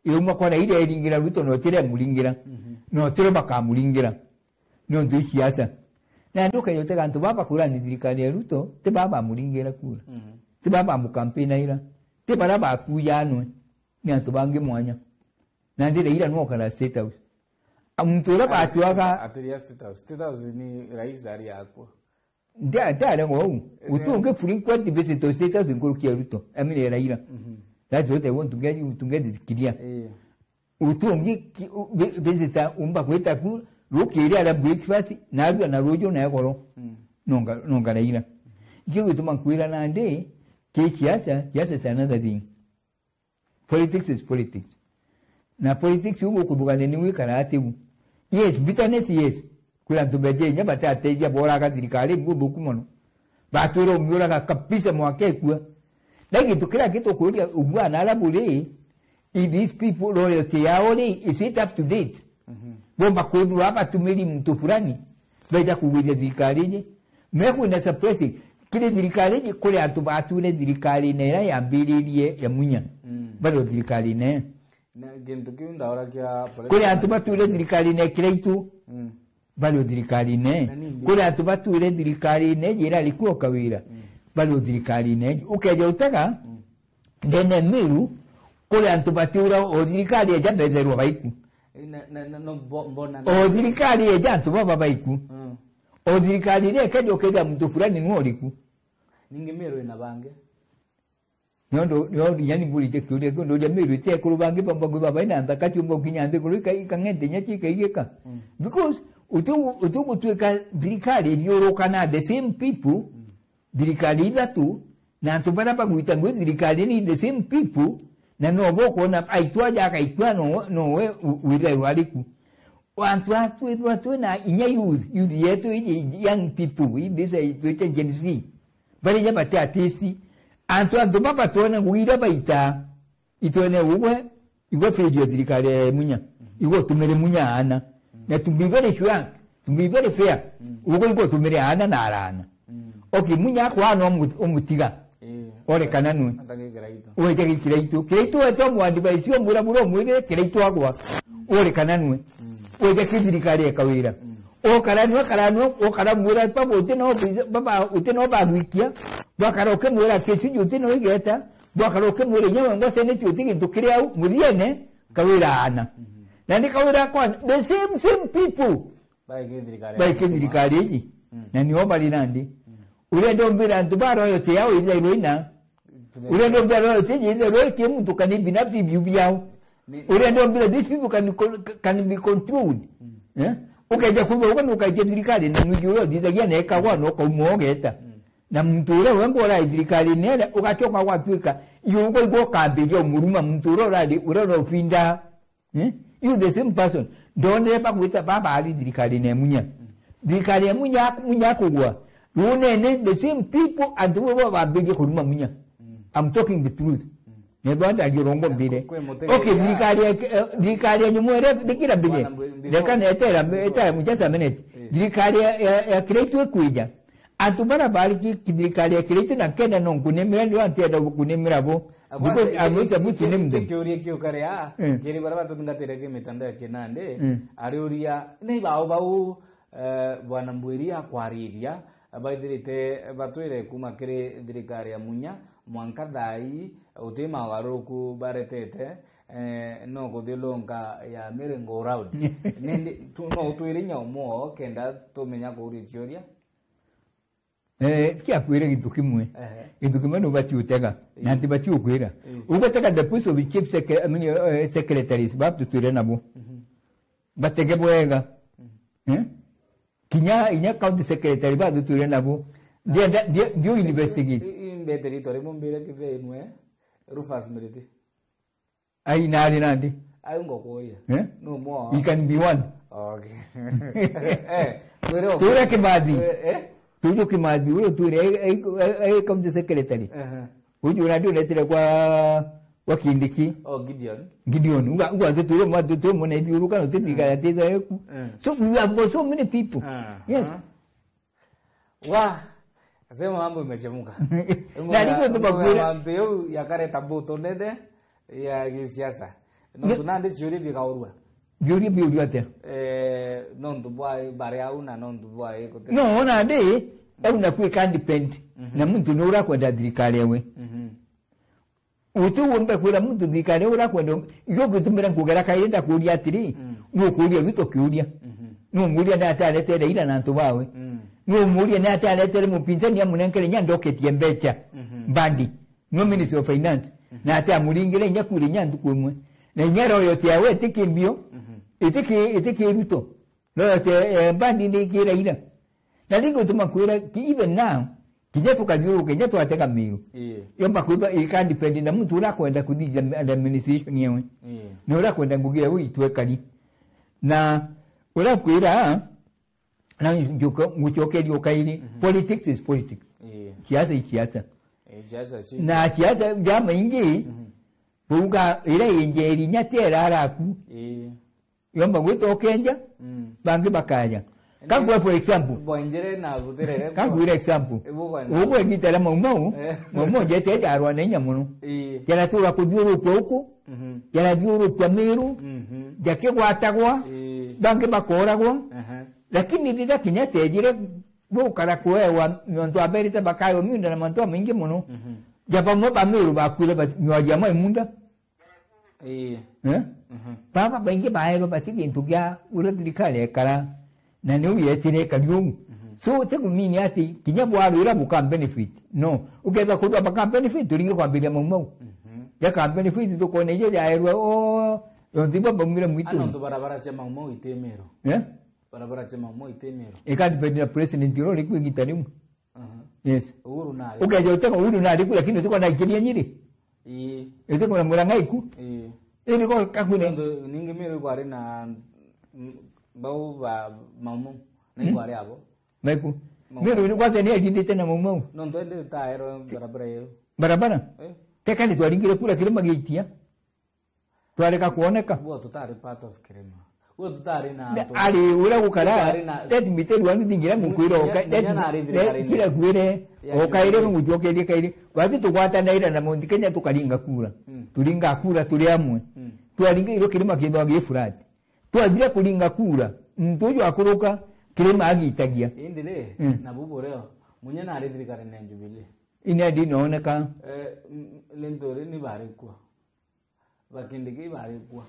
irauma kwa Raila iringira Ruto, na utire muringira. Mhm. Na utire bakamuringira. Niuntu i siasa. Nandi ukeja utega antu baba kurani thirikari ya Ruto, ti baba bamuringira kura. Mhm. Ti baba bamukampinaira. Ti bara bakujanwe. Ni antu bangi mwanya. Nandi Raila nwe ukara State House. A, muntu uria batuaga atiria State House. State House ni rais ari akwa. Ndia-, ndiarega uu. Ehe. Uti ungi frequent visit to State House nkuruki ya Ruto. I mean, Raila. Mhm. That's what I want to get you, to get it clear. Ii. Uti ungi ki-, u-, vi-, visitor umba gwita ku, rukiri aria breakfast, narua na ruju na egoro. Mm. Nonga, nonga Raila. Ikio gituma nkwira nandi, ki siasa, siasa is another thing. Politics is politics. Na politics ugu ukuthugania ni wikara ati bu. Yes, bitterness, yes. Kwina antu beje inya batateithia boraga thirikari nguthuku mono. Batwira umiuraga kabisa mwaka ikua. Na gintu kiria gitukuria ubwana aria buri, if these people loyalty yao ri, is it up to date? Mhm. Bomba kwithirwa batumiri muntu fulani, beja kugwithia thirikari iji. Mekwina suppressing. Kiri thirikari iji, kuri antu batwire thirikari na iria yambiririe ya Munya. Mm. Bari o thirikari ne. Na gintu kiu ndauragia kuri antu batwire thirikari ne Kiraitu. Mm. Bari o thirikari ne. Na nini? Kuri antu batwire thirikari ne, jira ari kuo Kawira. Mm. Bari o thirikari ne. Ukeja utega, mm, ndene Miru, kuri antu batiura o thirikari eja betherwa baiku. Na, na, na, no, mbo-, mbona o thirikari eja antu baba baiku. Mm. O thirikari ne keja ukeja muntu fulani nwe uriku. Ningi Miru ina bangi. Nondu, nondu, yani, mburitie kiuria kiu, nduria Miru iti ekuru bangi bamba kwithirwa baina nthaka ciumba gukinya nthiguru ika-, ikang'ente inya ciikaigika. Mm. Because uti-, uti gutuika thirikari ithiuruka na the same people, mm, thirikari ithatu, na antu baria bagwita ngui thirikari ni the same people, na no bokwona aitu aja agaikua no, nowe u-, withairwa ariku. Antu aa twithirwa twina inya youth, youth yetu iji young people, ii these twite Gen Z, bari inya bati artist. Antu, antu baba twona ngugi iria baitaa, itwene ugwe, igwe failure thirikari ya Munya, igwe utumire Munya aana. Na to be very frank, to be very fair, ugwe igwe utumire aana na araana. Mm. Okay, Munya akwa no mu-, umutiga. Eh. Ore kana nwe. Atagikira itu. Wete gikira itu. Kira itu wete omwandi baisi omwira mura omwire kira itu agwa. Ore kana nwe. Mm. Wete kithirikari eka wira. Mm. Okara nwe, kara nwe, okara mwira baba uti no biza-, baba uti no bagwikia. Bwakara ukimwira kisuju uti no igeta. Bwakara ukimwira inya wengwa seneti uti gintu kiri au, muthiene, kawira ana. Mm. Na ni kawira kwa the same, same people. Baiki thirikari iji. Mm. Na nio bari nandi. Mm. Urenda umbira antu ba royalty yao ithairwa ina. Urenda umbira royalty iji ithairwa iki muntu kana binafsi biu biao. Urenda umbira these people can con-, can be controlled. Mm. Eh? Ukeja kuuga uga nukaitia thirikari na nuju uria uthithagia na ekagwa na ukauma ugeta. Mm. Na muntu uria wengwa urai thirikari nere ugacoka gwatuika iugo igwo ukambiria umuruma muntu uria urari, uria uraufinda. Eh? You the same person. Ndonere bagwita baba ari thirikari ne Munya. Thirikari ya Munya, Munya kugwa. Runene, the same people, antu bo bambirie kuruma Munya. I'm talking the truth. Nethwa ndaria urongo mbire. Okay, thirikari ya, eh, thirikari ya nyumu ere, ndikira mbire. Ndeka netera, etera mu just a minute. Eh. Thirikari ya, ya, ya Kiraitu ikwija. Antu bara bari ki, ki thirikari ya Kiraitu na Kenya no nkunimira, ndio antienda kunimira bo. Because I'm not supposed to name them. Kiuria kiu kare a, eh, kiri bara batutungatire ki mitandao ya kinandi, mm, ariuria, ni bao bau, eh, Bwana Mbwiri akwariria, Baithirite batwire kuma kiri thirikari ya Munya, mwanka thaa ii uti mawaruruku baretete, eh, no kuthiurunka ya Miringo Road. Nindi, tu-, no utwire inya umwe oo kenda tumenya kuuria ciuria? Eh, kia kwire gintu kimwe. Ehe. Gintu kimwe nubati utega. Na Ii. Ntibati ukwira. Ii. Ugatega the post of chief secre-, I mean, eh, secretaries, batu twire nabo. Mhm. Batege bwega. Mhm. Eh? Kinya inya county secretary batu twire nabo. Ndienda, ndio, ndio investigate. I-, i-, imbete ritwa rimwe mbire kitheinwe, Rufus Miriti. Ai, nari nandi? Ai, ngokuria. Eh? No more. He can be one. Okay. Eh, twire Twire Kimathi. Eh, eh? Tuju Kimathi, uria twire, ai, ai, ai, ai county secretary. Ehe. Uju nandi unetire kwa, kwa Kindiki. Oh, Gideon. Gideon. Uga, uga, tu, tu, tu, tu, mwana ithiuruka, no, tu, tu, Mm. kana, tu, tu, ku. Mm. So, we have got so many people. Ah, Yes. ah. Wa, sema mambo imechemuka. Na ndio tu Mambo ya makwira. Mantu yau yakareta mbuto nene ya gisiasa. No Ni- tu nandi ciuria bikaurua. Biuria biuria atia? Eh, nontu bwa bari au na nontu bwa ikuti- No, ona ndi, au na kwika depend. Mhm. Na muntu ni urakwenda thirikari ewe. Mhm. Uti umbe kwira muntu thirikari urakwenda, igo gitumira nkugera kairi ndakuria atiri, Mm. nukuria Ruto kiuria. Mhm. Numuria ni atia aretere ira na antu bawe. Mm. Numuria ni atia aretere mupinzani amunenkere nya ndoketie mbecha. Mhm. Mbandi. No Ministry of Finance. Mhm. Na atia amuringire nya kuri nya ntuku imwe. Na nya royalty yawe itiki mbio, Mhm. itiki, itiki Ruto. Royalty, eh, mbandi ni ikira ira. Na ringi utuma kwira ki even now, kinya tukathiuruka, kinya twatega Miru. Ii. Yomba kwithwa ika depend na muntu uria akwenda kuthithia administration yewe. Ii. Na uria akwenda ngugi yewe itwekari. Na uria kwira, na njuka, ngucokeria ukairi, Mm. politics is politics. Ii. Siasa i siasa. Ii, siasa si- Na siasa jama ingi, Mhm. kuuga ira injeri nya tera araku. Ii. Yomba gwita ukenja, Mm. bangi bakaja. Kangwe, for example. Bwanjire na butirere. Kangwira example. Ibu bwana. Ugwe gitara Mau Mau, Eh. Mau Mau jete jarwa na inya muno. Ii. Jaratura kuthiurukua uku, Mhm. jarathiurukua Miru, Mhm. jakigwatagwa, Ii. bangi bakoragwa. Aha. Lakini riria kinya tejire gukara kuewa, nontu aberite bakaewa miunda na mantu jamaingi muno. Mhm. Ja bamwe ba Miru bakuire ba-, nywaria mwa imunda. Ii. Eh? Mhm. Baba baingi baerwa bati gintu gia uria thirikari ekara, na niu yetire ekari uu. Mhm. So, ti kumini ati kinya bwarwira buka benefit. No. Ukethira kwithwa baka benefit, turingi kwambiria Mau Mau. Mhm. Jaka benefit tukona ijo jaerwa, o, yontu ibo baumire mwitu. Ana ntu barabara cia Mau Mau iti Miru. Eh? Barabara cia Mau Mau iti Miru. Ika depend na president uria uri kuo igita riu. Aha. Yes. Uhuru nari. Ukeja utega Uhuru nari ku, lakini utiko na ikiria Nyiri. Ii. Utiko na Murang'a iku. Ii. Iri ko kakwire. Nontu ningi Miru kwari na, mm, bau ba Mau Mau. Na Hmm? ikwari abo. Maiku. Mau Miru Mau. Ni kwanza ni aidindite na Mau Mau. Nontu ende taero barabara iyo. Barabara? Eh. Teka ni twaringire kura kirima giitia. Twareka kwoneka. Guo tutari part of kirima. Guo tutari na Ne-, antu. Ari uria gukara, Tutari na let me tell you one thing, ira ngukwira, Munya, oka-, let Munya me, nari let, thirikari-ini. Kira kwire, ya oka ira Jubilee. Ngucokerie kairi. Wati tugwatanaira na Mount Kenya tukaringa kura. Mm. Turinga kura turi amwe. Mm. Twaringa iro kirima kithwa gi flat. Twathira kuringa kura, muntu uju akuruka kirima agitagia. Indi ri, Mm. na bubu reo, Munya nari thirikari-ini ya Jubilee. Ina ndinoneka. Eh, m-, Linturi ni bari kuo. Bakindiki bari kuo.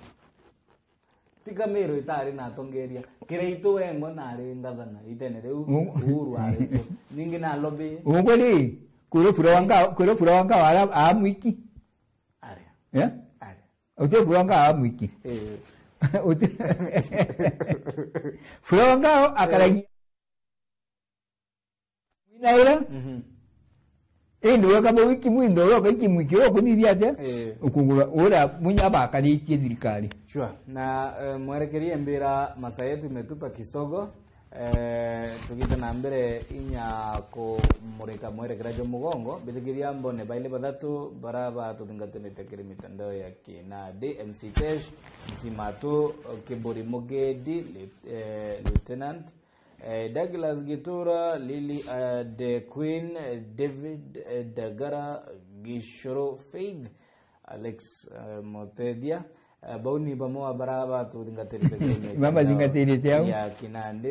Tika Miru itari na atongeria. Kiraitu wengwa nari ngavana itene riu, U- Uhuru ari kuo. Ningi na lobby. Ugwe ri, kwiro fura wanga, kwiro fura wanga wara amwiki. Ari. Eh? Ari. Uti fura wanga amwiki. Eh. Uti fura wanga akaragia. Mwinaira? Mhm. Indi weka bo wiki mwindo, weka wiki mwiki, ukuthithia atia? Eh. Ukugura, ura Munya bakaritie thirikari. Sure. Na, eh, mwerekerie mbira masaa yetu imetupa kisogo. Eh, tugite na mbere inya kumurika mwerekera jwa mugongo, mbithikiria mbone baili bathatu bara batuthingatanite kiri mitandao ya kinandi, M C Tesh, M C Matu, Kiburi Mugedi, Lieu-, eh, Lieutenant, Eh, Douglas Gitura, Lily, eh, the Queen, eh, David, eh, Dagara, Gishoro Faith, Alex, eh, Motethia, Eh, bau ni bamwe ba bara batuthingatirite kiumia kia Bamathingatirite au. Ya Kinandi.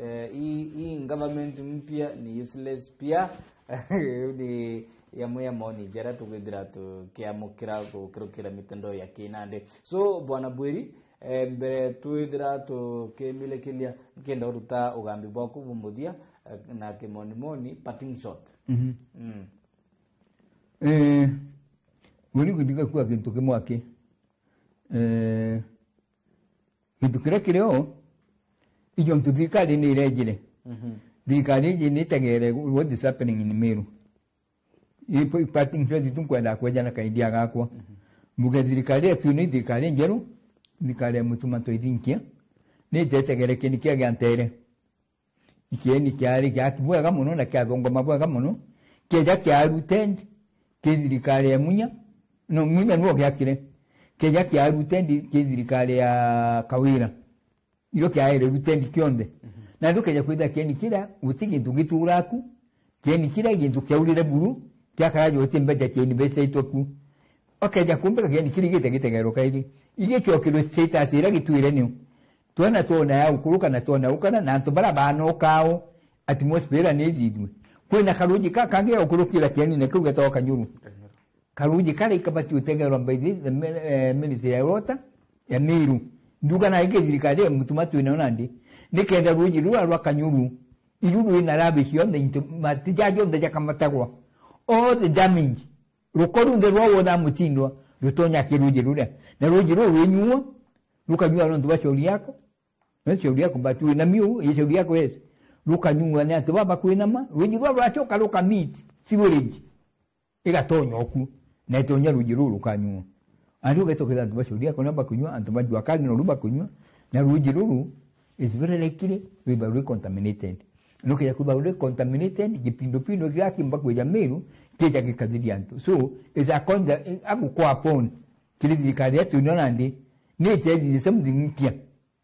Eh, hii, hii government mpya ni useless pia. Ni yamwe ya maoni jaria tugwithira tukiamukira gukirukira mitandao ya Kinandi. So, Bwana Bwiri, eh, mbere twithira tukimilikiria, nkenda uruta ugambi bwaku bumuthia, eh, na kimonimoni, parting shot. Mhm. Mm. Eh, Bwiri, kuthiga kuga kintu kimwe aki. Eh, gintu kiria kiri o, ijo ntu thirikari ni irejire. Mhm. Thirikari iji ni itegere what is happening in Meru. I p-, parting shot tu nkwenda kweja na kaidia gakwa. Mhm. Mbuge thirikari yetu ni thirikari njeru, thirikari ya Mutuma M'Ethingia, ni itetegere kini kia gia ntere. Kieni kiari gia bwega mono na kiathongoma bwega mono. Kieja kia rooted, ki thirikari ya Munya, no, Munya niwe giakire. Kieja kia rooted, ki thirikari ya Kawira. Irio kiaere rooted kionthe. Mhm. Na ndukeja kwithira kieni kiria, guti gintu gituura ku, kieni kiria i gintu kiaurire buru, kiakara jo uti mbeca cia university ku. Okeja kumbika kieni kiria igite gitegero kairi. Igicokirwe status iria gitwire niu. Twona twona ya ukuruka na twona ukara, na antu bara banokao, atmosphere ni ithithue. Kwina karuji ka kangi ya ukurukira kieni na kiu getagwa Kanyuru. Kanyuru. Karuji kari kabati utegerwa by the, the mi-, eh, Ministry ya Water ya Meru. Nduga na ingi thirikari ya Mutuma twina nandi. Nikenda ruji rura rwa Kanyuru, iru rwina rubbish yonthe into, matijaji onthe jakamatagwa. All the damage. Ruko runthe rwa wona Mutindwa, rutonya ki ruji ruria. Na ruji ruu rwinyua, rukanyua nontu bwa shauri yako. Na shauri yako, but wina miu, i shauri yako, yes. Rukanyua ni antu baba kwinama, ruji rwa rwachoka ruka meet, sewerage. Igatonya oku, na itonya ruji ruu rukanyua. Andu ugeto kethira antu ba shauri yako na bakunyua, antu ba jua kali no bakunyua, na ruji ruru is very likely rwitha rwi contaminated. Nukeja kwitha rwi contaminated, gipindupindu kiria kimba kwija Meru, kija gikathiria antu. So, it's a con-, agukwa upon, kiri thirikari yetu ino nandi, ni itethi the same thing mpya.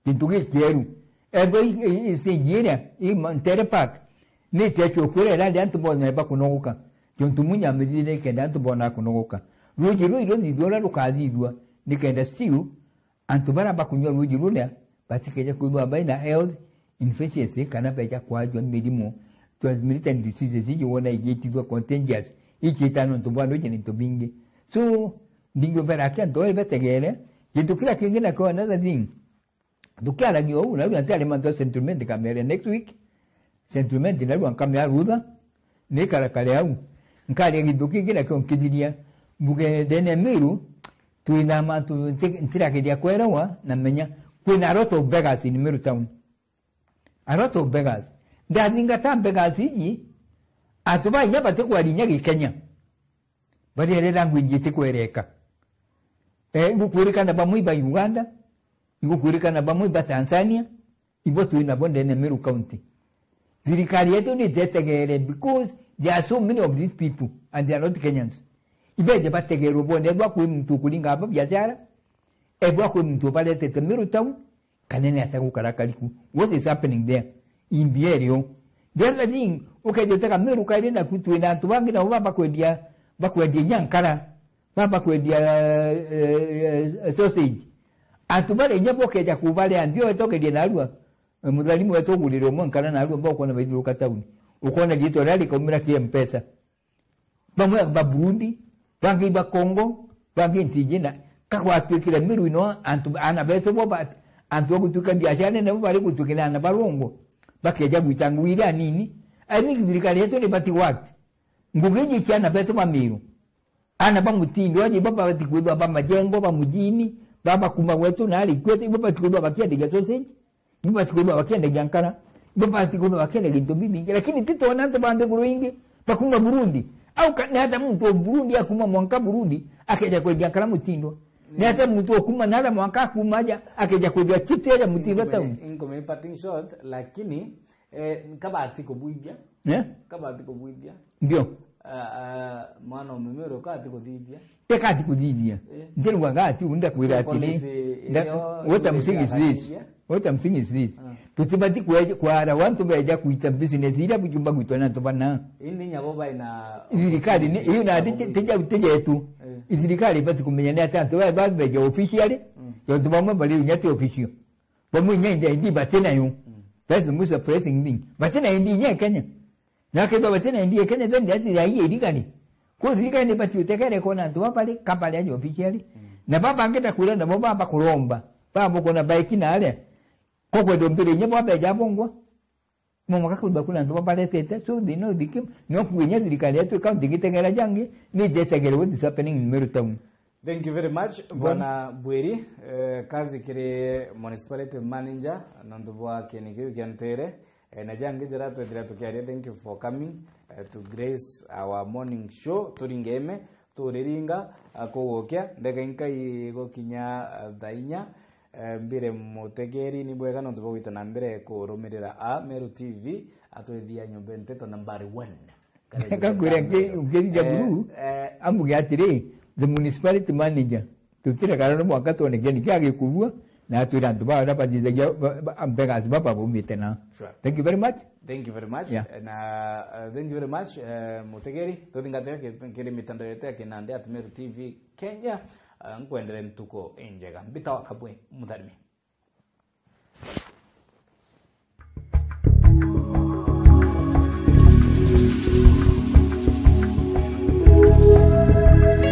Gintu gikieru. Ethwa i, i, i stage iria, i ma-, Ntere Park, ni itechu kwira irandi antu bona bakunogoka. Jontu Munya amithire ni kenda antu bona kunogoka. Ruji ruu irio thithua uria rukathithua, ni kenda still, antu bara bakunyua ruji ruria, batikeja kwithwa baina health infections, kana beja kwajwa mirimo, transmitted diseases, iji wona igitithua contagious, ichita nontu bwa nduji na into bingi. So, ndingi ubera aki antu bai bategere, gintu kiria kingi nakio, another thing, tukiaragia uu, na riu antiari mantu sentiment kamere next week, sentiment na riu nkamea rutha, nikarakare au, nkaria gintu kingi nakio nkithiria, mbuge ndene Meru, twina mantu nti-, ntirageria kwerewa na menya, kwina a lot of beggars in Meru town. A lot of beggars. Ndathingata beggars iji, antu ba inya batikwarinya Gikenya. Bariere language itikwereka. Eh, igukwirikana bamwe iba Uganda, igukwirikana bamwe iba Tanzania, ibo twinabo ndene Meru County. Thirikari yetu ni itetegere because there are so many of these people and they are not Kenyans. Ibeje bategerwe bone, ethwa kwi muntu ukuringa aba biashara, ethwa kwi muntu ubaretete Meru town, kana ni atia gukara kariku? What is happening there? Imbi erio. The other thing, ukeja utega Meru kairi naku twina antu bangi nabo baba kwendia, bakwendia nyankara, baba kwendia, eh, eh, sausage. Antu baria inya bokeja kubaria nthio wetu ukeria narua, eh, mutharimu wetu ugurire umwe nkara narua, mba ukona baithiruka tauni. Ukona riitwa riria rikaumira ki Mpesa. Bamwe ba Burundi, bangi ba Congo, bangi nti ingi na kagwatwikire Meru ino antu, ana betu bo ba, antu ba gutwika biashara nene bo bari gutwikira ana ba rwongo, bakeja gwita ngugi iria nini. I think thirikari yetu ni bati work. Ngugi iji cia ana betu ba Meru. Ana ba Mutindo aje ibo babati kwithwa ba Majengo, ba Mujini, baba kuma gwetu na ari kwetu, ibo babati kwithwa bakiendagia sausage. Ibo bati kwithwa bakiendagia nkara. Ibo bati kwithwa bakiendagia into bibingi. Lakini titwona antu ba nthiguru ingi bakuma Burundi. Au ka-, ni ata muntu wa Burundi akuma mwanka Burundi akeja kwendia nkara Mutindo? Ni ata muntu ukuma nara mwanka akuma aja akeja kwendia chips aja Mutindo town? Inkume parting shot, lakini, eh, nkabati kubwithia. Eh? Nkabati kubwithia. Ndio. Ah, ah, mwana o mumero kati kuthithia. Ekati kuthithia. Eh. Ndirwa gati unda kwira atiri. Policy nda-, ino what I'm saying is this. What I'm saying is this. Ah. Tutibati kwe-, kwara wantu beja kuita business iria bujumba gwitwa na antu bana. Indi nyabo baina thirikari ni, iyo na tija, tija yetu. Eh. Thirikari ibati kumenya ni ati antu ba, ba beja officially. Mm. Tontu bamwe bari inya ti official. Bamwe inya I D bati nayo. That's the most surprising thing. Bati na I D inya Kenya. Na kethwa bati na I D Kenya, then that is a iriga ni. Kwa thirikari ni bati utekere kona antu baba bari kabari aja officially. Na baba angeta kwira nabo baba kuromba. Baba kona baiki na aria. Kwa kwenda mbere inya baba eja bongwa. Mama kakuda kuna antu babaretete, so they know the game. No kuinya thirikari yetu county gitegera jangi, ni jetegere what is happening in Meru town. Thank you very much, Bwana Bweri. Eh, kazi kiri municipality manager, nontu bwa kini kiu kia ntere. Eh, na jangi jira twethira tukiaria, thank you for coming, eh, to grace our morning show. Turingeme, turiringa, ah, kugukia, ndeka inkai gukinya, ah, thaa inya. Eh, mbire mutegeri ni bwega nontu bwa gwita na mbere kurumirira a Meru T V, atwithia nyomba nteto nambari one. Kakwira ngi-, ngirija buru, eh, ambuge atiri, the municipality manager, tutire karano mwaka twone kiani kia gikubua, na atwira antu ba, na bathithagia, ba, ba, mbegas baba baumite na. Sure. Thank you very much. Thank you very much. Yeah. Na, uh, thank you very much, uh, mutegeri. Tuthingatira ki-, kiri mitandao yetu ya kinandi at Meru T V Kenya. Uh, nkwendere ntuku injega. Mbita wa Kabwe, mutharimi.